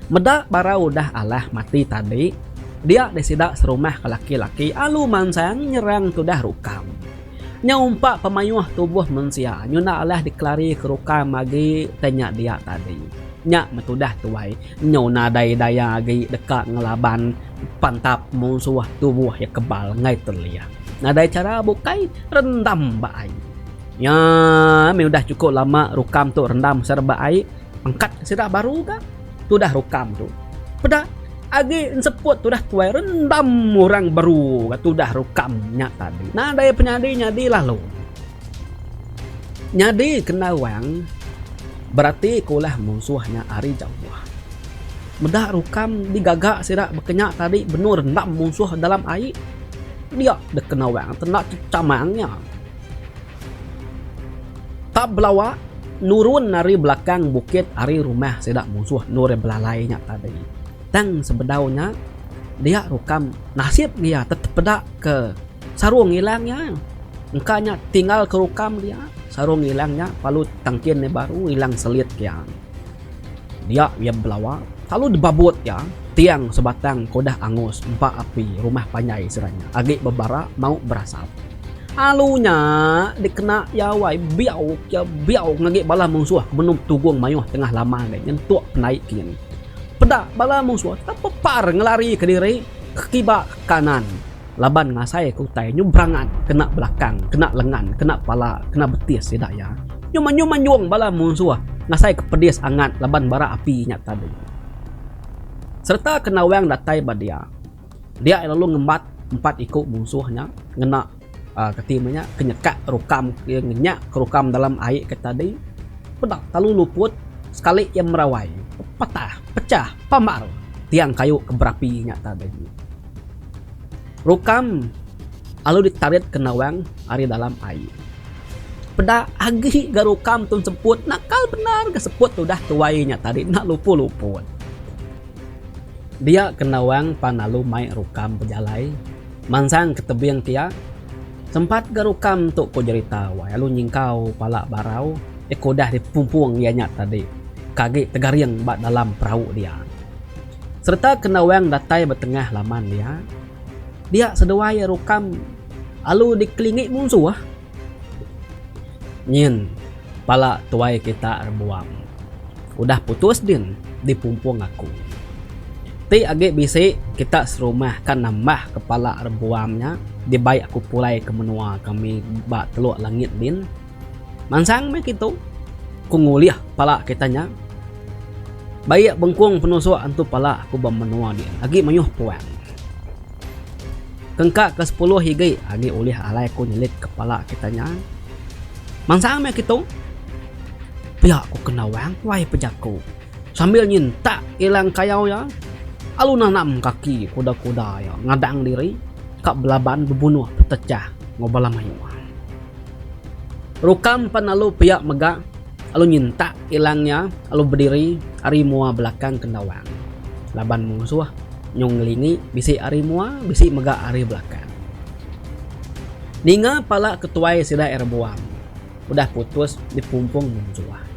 Meda Barau udah alah mati tadi, dia deh sida serumah ke laki-laki alu mansang nyerang tudah Rukam. Nya umpa pemayuh tubuh mensia nyunda alah dikelari ke Rukam agi te nya dia tadi. Nya meh tudah tuai nyu nadai daya agi deka ngelaban pantap munsuh tubuh iya kebal enggai telih. Nadai chara bukai rendam ba ai. Nya meh udah chukup lama Rukam tu rendam sereba ai angkat sida baru ga tudah Rukam tu. Peda agi enseput tudah tuai rendam orang baru ga tudah Rukam nya tadi. Nadai penyadi nyadi lalu. Nyadi kena wang berati ke ulah munsuh nya ari jauh. Meda Rukam digaga sida baka nya tadi benung rendam munsuh dalam ai dia deh kena wang tenda chechamang nya. Tak belawa nurun ari belakang bukit ari rumah sida munsuh endur iya belalai nya tadi. Tang sebedau nya dia Rukam nasib iya tetepeda ke sarung ilang iya. Engka nya tinggal ke Rukam dia sarung ilang nya lalu tangkin iya baru ilang selit iya. Dia iya belawa lalu dibabut iya tiang sebatang ke udah angus empa api rumah panjai sida nya agi bebara mau berasap. Alu nya dikena iya wai biau ke biau ngagi bala munsuh ke benung betugung mayuh tengah laman deh nyentuk pendai kin. Peda bala munsuh tetap pepar ngelari kediri ke kiba ke kanan. Laban ngasai ke utai nyu berangat kena belakang, kena lengan, kena pala, kena betis sida iya. Nyu manjung manjung bala munsuh ngasai ke pedis angat laban bara api nya tadi. Sereta ke Nawang datai ba dia, dia iya lalu ngembat empat iku munsuh nya ngena uhh keti meh nya ke nyekak rukam ke ngenyak ke rukam dalam ai ke tadi. Peda lalu luput sekali iya merawai patah pechah pambar tiang kayu ke berapi nya tadi. Rukam alu ditarit ke Nawang ari dalam ai. Peda agi ga Rukam tu seput nakal bendar ga seput tudah tuai nya tadi enda luput-luput. Dia ke Nawang pan alu mai Rukam bejalai mansang ke tebing kia. Sempat ga Rukam tu ko jerita wai alu nyingkau pala barau. Iya ke udah dipumpung iya nya tadi ke agi tegaring ba dalam perau dia. Sereta Kendawang datai ba tengah laman dia, dia seduai iya rukam alu dikelingi munsuh. Nyin pala tuai kita rebuam udah putus din dipumpung aku. Ti agi bisi kita serumah ka nambah ke pala rebuam nya dibai aku pulai ke menua kami ba Teluk Langit din. Mansang meh kitu, ku ngulih pala kita nya. Baik bengkung penusuk antu pala aku ba menua din agi mayuh puang. Kengka ke sepuluh igi agi ulih alai aku nyelit ke pala kita nya. Mansang meh kitu. Pia ku Kendawang wai pejaku sambil nyintak ilang kayau iya alu nanam kaki kuda-kuda iya ngadang diri ka belaban bebunuh petechah enggau bala mayuh. Rukam pan lalu pia mega lalu nyintak ilang iya lalu bediri ari mua belakang Kendawang laban munsuh nyung ngelingi bisi ari mua bisi mega ari belakang. Ninga pala ketuai sida Rebuam udah putus dipumpung munsuh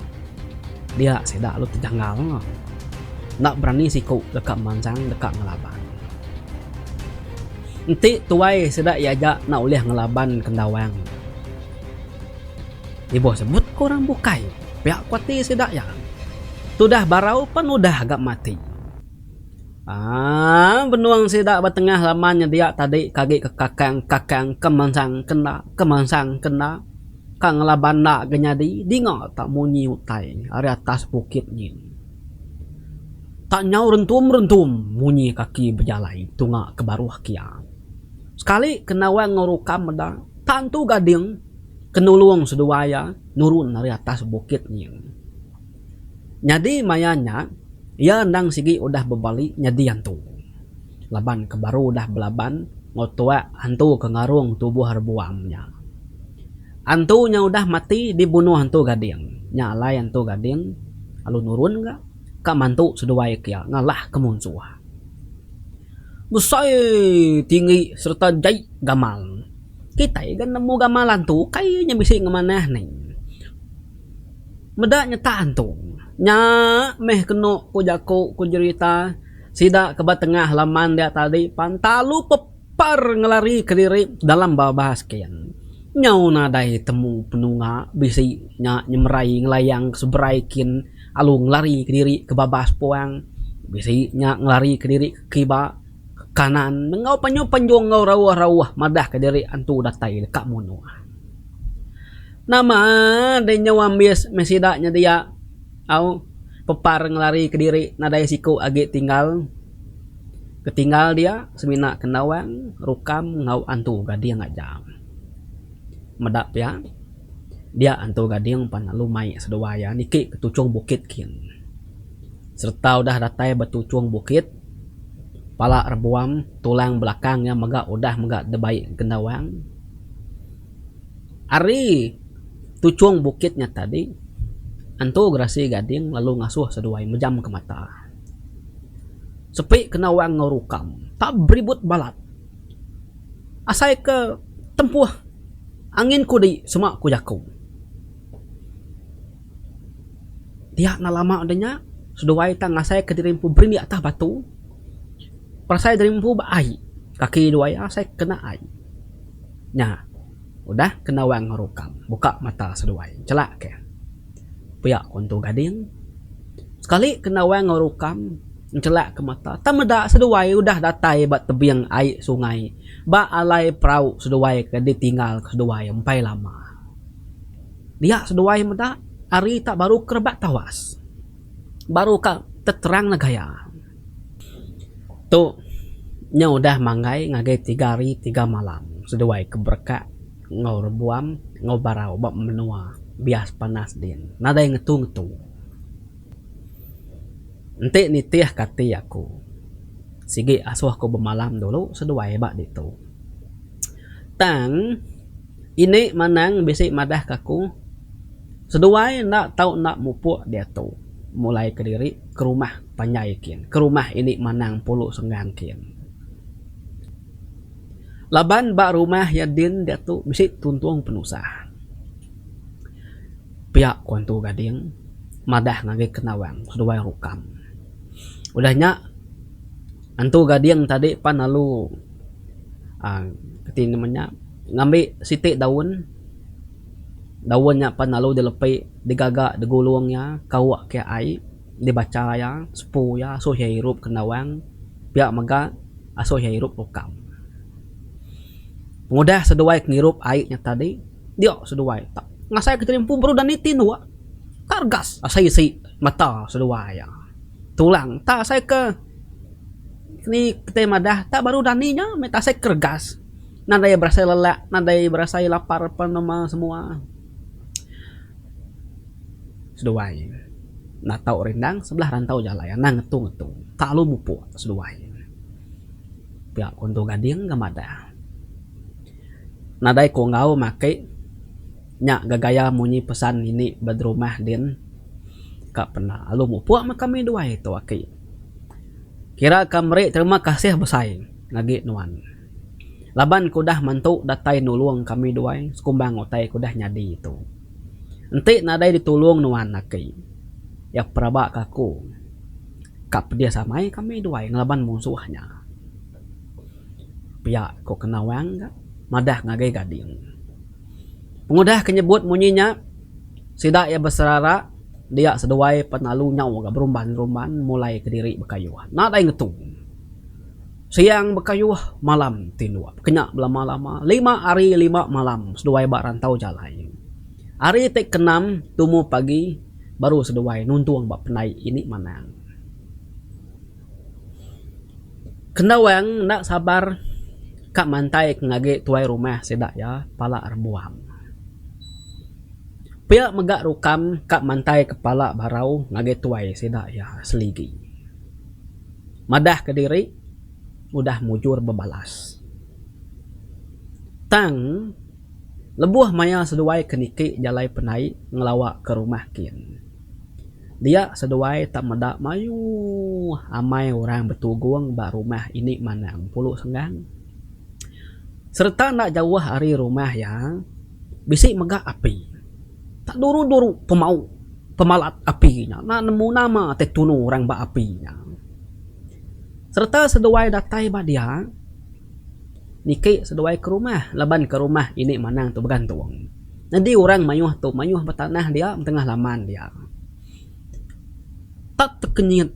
dia sida lalu tejanggal enda berani siku deka mansang deka ngelaban. Enti tuai sida iya aja enda ulih ngelaban Kendawang. Ibuh sebut ke orang bukai pia ku ati sida iya. Tudah barau pan udah ga mati. Aaa benung sida ba tengah laman nyedia tadi ke agi ke kakang kakang ke mansang ke enda ke mansang ke enda ka ngelaban enda ga nyadi dinga tak munyi utai ari atas bukit nyin. Tak nyau rentum-rentum munyi kaki bejalai tunga ke baruh kia. Sekali ke nawang enggau rukam meda, tak entu gading ke nulung seduai iya nurun ari atas bukit nyin. Nyadi maya nya, iya endang sigi udah bebali nyadi antu. Laban ke baru udah belaban enggau tuak antu ke ngarung tubuh rebuam nya. Antu nya udah mati dibunuh antu gading. Nya alai antu gading lalu nurun ga. Ka mantu seduai ke iya ngalah ke munsuh. Besai tinggi sereta jai gamal. Kitai ga nemu gamal antu ukai nya bisi ngemanah nih. Meda nyeta antu. Nya meh kenu ku jaku ku jerita sida ke ba tengah laman dia tadi pan talalu pep. Par ngelari kediri dalam babas kin. Nyau nadai temu penunga bisi nya nyemerai ngelayang ke seberai kin alu ngelari kediri ke babas puang. Bisi nya ngelari kediri ke kiba ke kanan enggau panjung panjung enggau rauh rauh madah kediri antu datai deka munuh. Nama deh nyau ambis meh sida nyedia au pepar ngelari kediri nadai siku agi tinggal. Ketinggal dia semina Kendawang, Rukam enggau Antu Gading aja. Meda pia, dia Antu Gading pan lalu mai seduai iya niki ke tuchung bukit kin. Sereta udah datai ba tuchung bukit, pala rebuam tulang belakang iya mega udah mega dibai Kendawang. Ari tuchung bukit nya tadi, Antu Gerasi Gading lalu ngasuh seduai mejamka mata. Sepi kena wang enggau rukam tak beribut balat. Asai ke tempuh angin kudi sema ku jaku. Dia enda lama udah nya seduai tang ngasai ke diri empu berindik atas batu. Perasai diri empu ba ai kaki duai asai kena ai. Nya udah kena wang enggau rukam buka mata seduai chelak ke. Pia ku Entu Gading. Sekali ke Nawang enggau Rukam enchelak ke mata tang meda seduai udah datai ba tebing ai sungai ba alai perau seduai ke ditinggal ke seduai empai lama. Dia seduai meda hari tak baru kerebak tawas. Baru ka teterang negaya. Tu nya udah manggai ngagai tiga hari tiga malam seduai ke berekak. Enggau rebuam enggau barau ba menua bias panas din nadai ngetu ngetu. Enti nitih ka ati aku sigi asuh ku bemalam dulu seduai ba ditu. Tang ini manang bisi madah ka aku seduai enda tau enda mupuk diatu mulai kediri ke rumah panjai kin ke rumah ini manang pulu senggang kin. Laban ba rumah iya din diatu bisi tuntung penusah. Pia ku Antu Gading madah ngagai Kendawang seduai Rukam. Udah nya Antu Gading tadi pan lalu aaa reti nama nya ngambi siti daun, daun nya pan lalu dilepi digaga digulung iya kauk ke ai dibacha iya sepu iya asuh iya irup Kendawang pia mega asuh iya irup Rukam. Pengudah seduai ke ngirup ai nya tadi dia seduai tak ngasai ke diri empu baru dani tinduk tak regas asai isi mata seduai iya. Tulang tak asai ke ni kitai madah tak baru dani nya meh tak asai ke regas nadai berasai lelak nadai berasai lapar pan nama semua. Seduai natau rindang sebelah rantau jalai anang ngetu ngetu tak lalu mupuk seduai. Pia ku Endu Gading ga madah. Nadai ku enggau maki nya ga gaya munyi pesan ini ba derumah din ka penda lalu mupuk meh kami duai tu aki. Kira ka meri terima kasih besai agi nuan. Laban ke udah mantu datai nulung kami duai sekumbang utai ke udah nyadi tu. Enti nadai ditulung nuan aki, iya peraba ka aku ka pedis amai kami duai ngelaban munsuh nya. Pia ku Kenawang ga madah ngagai Gading. Pengudah ke nyebut munyi nya, sida iya beserara dia seduai pan lalu nyau ga berumban-rumban mulai kediri bekayuh. Nadai ngetu. Siang bekayuh, malam tinduk. Kenya belama-lama, lima hari lima malam seduai ba rantau jalai. Hari ti kenam tumu pagi baru seduai nuntung ba pendai ini manang. Kendawang enda sabar ka mantai ke ngagi tuai rumah sida iya pala Rebuam. Pia mega Rukam ka mantai ke pala Barau ngagai tuai sida iya Seligi. Madah ke diri udah mujur bebalas. Tang lebuh maya seduai ke niki jalai penai ngelawa ke rumah kin. Dia seduai tak meda mayuh amai orang betugung ba rumah ini manang Pulu Senggang. Sereta enda jauh ari rumah iya, bisi mega api. Tak duru-duru pemau pemalat api nya enda nemu nama ti tunu orang ba api nya. Sereta seduai datai ba dia, niki seduai ke rumah laban ke rumah ini manang tu begantung. Nyadi orang mayuh tu mayuh betanah dia tengah laman dia. Tak tekenyit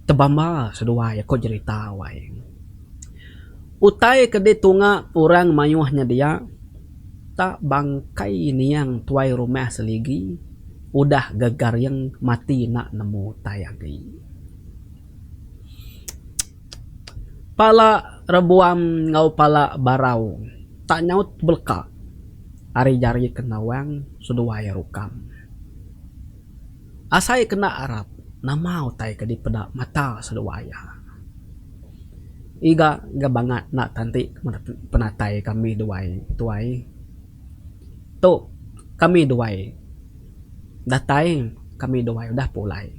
tebamba seduai aku jerita wai. Utai ke ditunga orang mayuh nya dia tak bangkai niang tuai rumah seligi udah gegaring mati enda nemu utai agi. Pala Rebuam enggau pala Barau tak nyaut beleka ari jari Kendawang seduai Rukam. Asai kena arap nama utai ke dipeda mata seduai iya. Iga ga bangat enda tanti penatai kami duai tuai. Tu kami duai datai kami duai udah pulai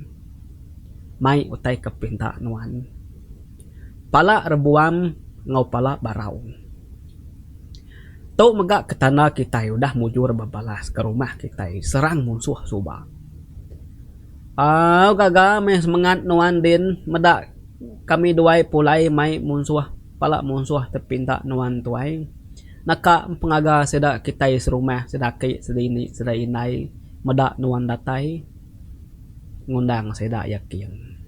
mai utai ke pinta nuan. Pala rebuam enggau pala barau. Tu mega ke tanda kitai udah mujur bebalas ke rumah kitai serang munsuh suba. Au gaga meh semengat nuan din meda kami duai pulai mai munsuh pala munsuh te pinta nuan tuai. Naka pengaga sida kitai serumah sida aki sida ini sida indai meda nuan datai ngundang sida yakin.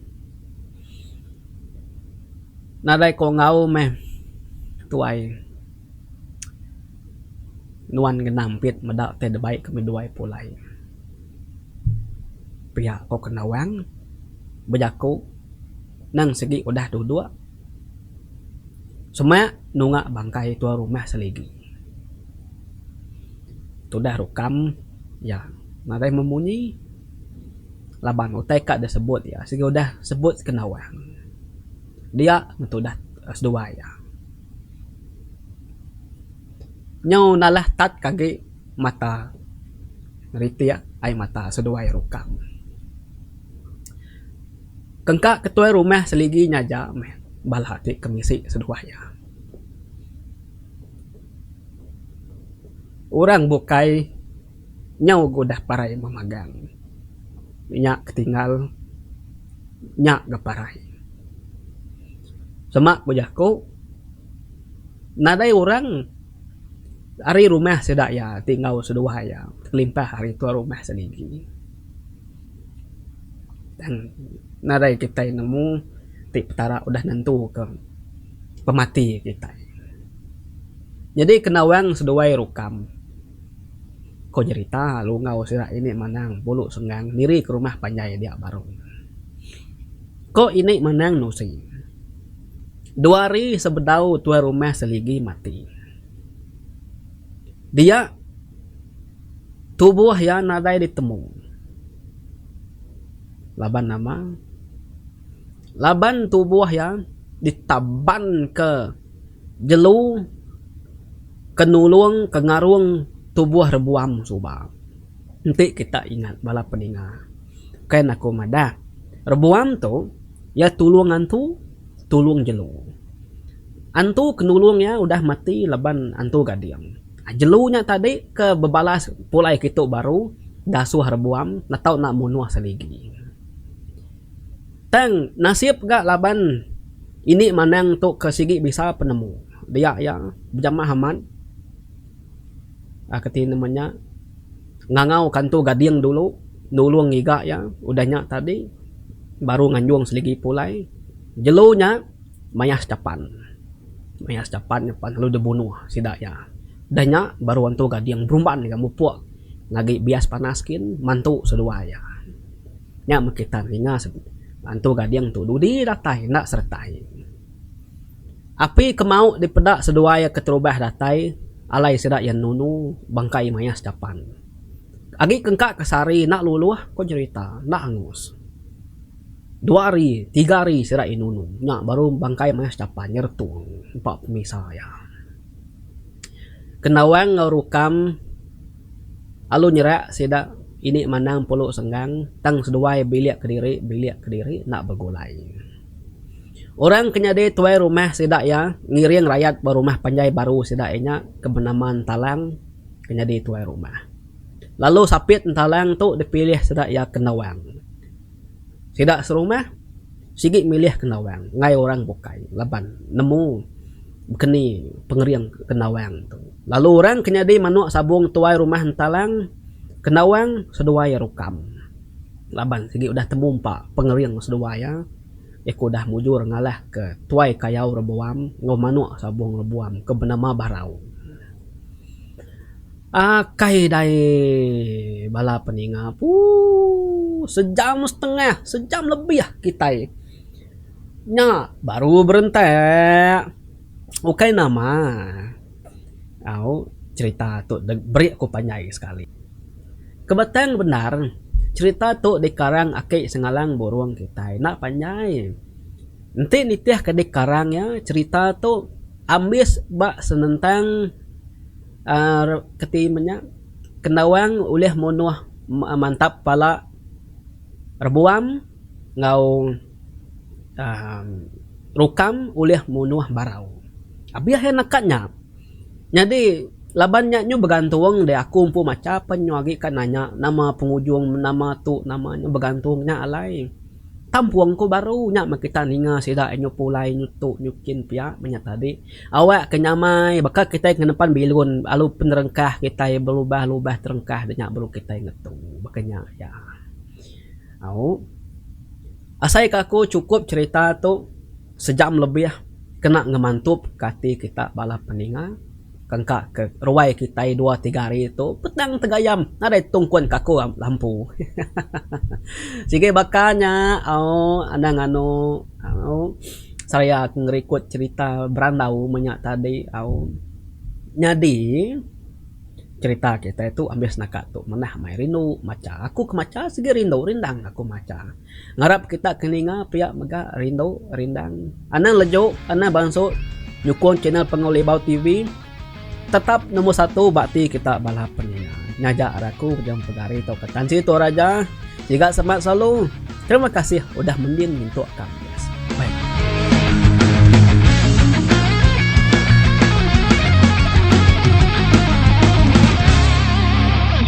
Nadai ko enggau meh tuai nuan ngena ampit meda tai dibai kami duai pulai. Pia ko Kendawang bejaku nang sigi udah duduk. Semak nunga bangkai tuai rumah seligi. Tudah rukam iya nadai memunyi laban utai ka disebut iya sigi udah sebut Kendawang. Dia meh tudah seduai iya. Nyau nalah tat ke agi mata ngeritik ai mata seduai rukam. Kengka ketuai rumah seligi nya aja meh bala ti kemisi seduai iya. Orang bukai Nyau ga udah parai memagang. Nya ke tinggal nya ga parai. Sema ku jaku nadai orang ari rumah sida iya ti enggau seduai iya kelimpah ari tuai rumah seligi. Tang nadai kitai nemu ti petara udah nentu ke pemati kitai. Nyadi kena wang seduai rukam. Ko jerita lalu enggau sida ini manang bulu senggang niri ke rumah panjai dia baru. Ko ini manang nusi. Dua hari sebedau tuai rumah seligi mati. Dia tubuh iya nadai ditemu. Laban nama? Laban tubuh iya ditaban ke jelu ke nulung ke ngarung tubuh rebuam suba. Enti kita ingat bala peninga. Kai ne aku madah rebuam tu iya tulung antu tulung jelu. Antu ke nulung iya udah mati laban antu gading. Jelu nya tadi ke bebalas pulai kitu baru dasuh rebuam netau enda munuh seligi. Tang nasib ga laban ini manang tu ke sigi bisa penemu dia iya bejamah amat aaa keti nama nya ngangau kantu gading dulu nulung ngiga iya udah nya tadi baru nganjung seligi pulai jelu nya mayas chapan mayas chapan nyepan lalu dibunuh sida iya udah nya baru antu gading berumban ga mupuk ngagi bias panas kin mantu seduai iya. Nya meh kita ninga antu gading tu dudi datai enda seretai. Api ke mau dipeda seduai iya keterubah datai alai sida iya nunu bangkai mayas chapan. Agi kengka ke sehari enda luluh ko jerita enda angus. Dua hari tiga hari sida iya nunu nya baru bangkai mayas chapan nyeretung empa pemisa iya. Kendawang enggau Rukam alu nyerak sida ini manang pulu senggang tang seduai bilik kediri bilik kediri enda begulai. Orang ke nyadi tuai rumah sida iya ngiring rayat ba rumah panjai baru sida iya nya ke benama Entalang ke nyadi tuai rumah. Lalu sapit Entalang tu dipilih sida iya Kendawang. Sida serumah sigi milih Kendawang enggai orang bukai laban nemu bekeni pengering Kendawang tu. Lalu orang ke nyadi manuk sabung tuai rumah Entalang Kendawang seduai Rukam laban sigi udah temu empa pengering seduai iya ke udah mujur ngalah ke tuai kayau Rebuam enggau manuk sabung Rebuam ke benama Barau. Akai dai bala peninga puu sejam setengah sejam lebih kitai nya baru berentak ukai nama au cerita tu beri ku panjai sekali. Kebatang bendar cerita tu dikarang aki sengalang burung kitai enda panjai enti nitih ke dikarang iya cerita tu ambis ba senentang. Aaa keti meh nya kendawang ulih munuh mantap pala rebuam enggau aaa rukam ulih munuh barau. Abih iya naka nya. Nyadi laban nya nyu begantung deh aku empu macha pen nyu agi ka nanya nama pengujung nama tu nama nya begantung nya alai. Kampung ku baru nya meh kita ninga sida nyu pulai nyu tu nyu kin pia meh nya tadi. Awak ke nyamai baka kitai ke nepan bilun lalu penerengkah kitai belubah lubah terengkah da nya baru kitai ngetu baka nya iya. Au asai ka aku chukup cherita tu sejam lebih kena ngemantup ka ati kita bala peninga. Kengka ke ruai kitai dua tiga hari tu petang tegayam nadai tungkun ke aku lampu. Sigi baka nya au anang anu au seraya aku ngerikut cherita berandau meh nya tadi au. Nyadi cherita kitai tu ambis naka tu manah mai rindu macha. Aku ke macha sigi rindu rindang aku macha. Ngarap kita ke ninga pia mega rindu rindang. Anang leju anang bansu nyukung channel Pengau Libau TV tetap nombor satu ba ati kita bala peninga. Nyaja ari aku Bujang Pegari tauka Tan Sri Tuan Raja siga semat selalu. Terima kasih udah mending nyentuk kami.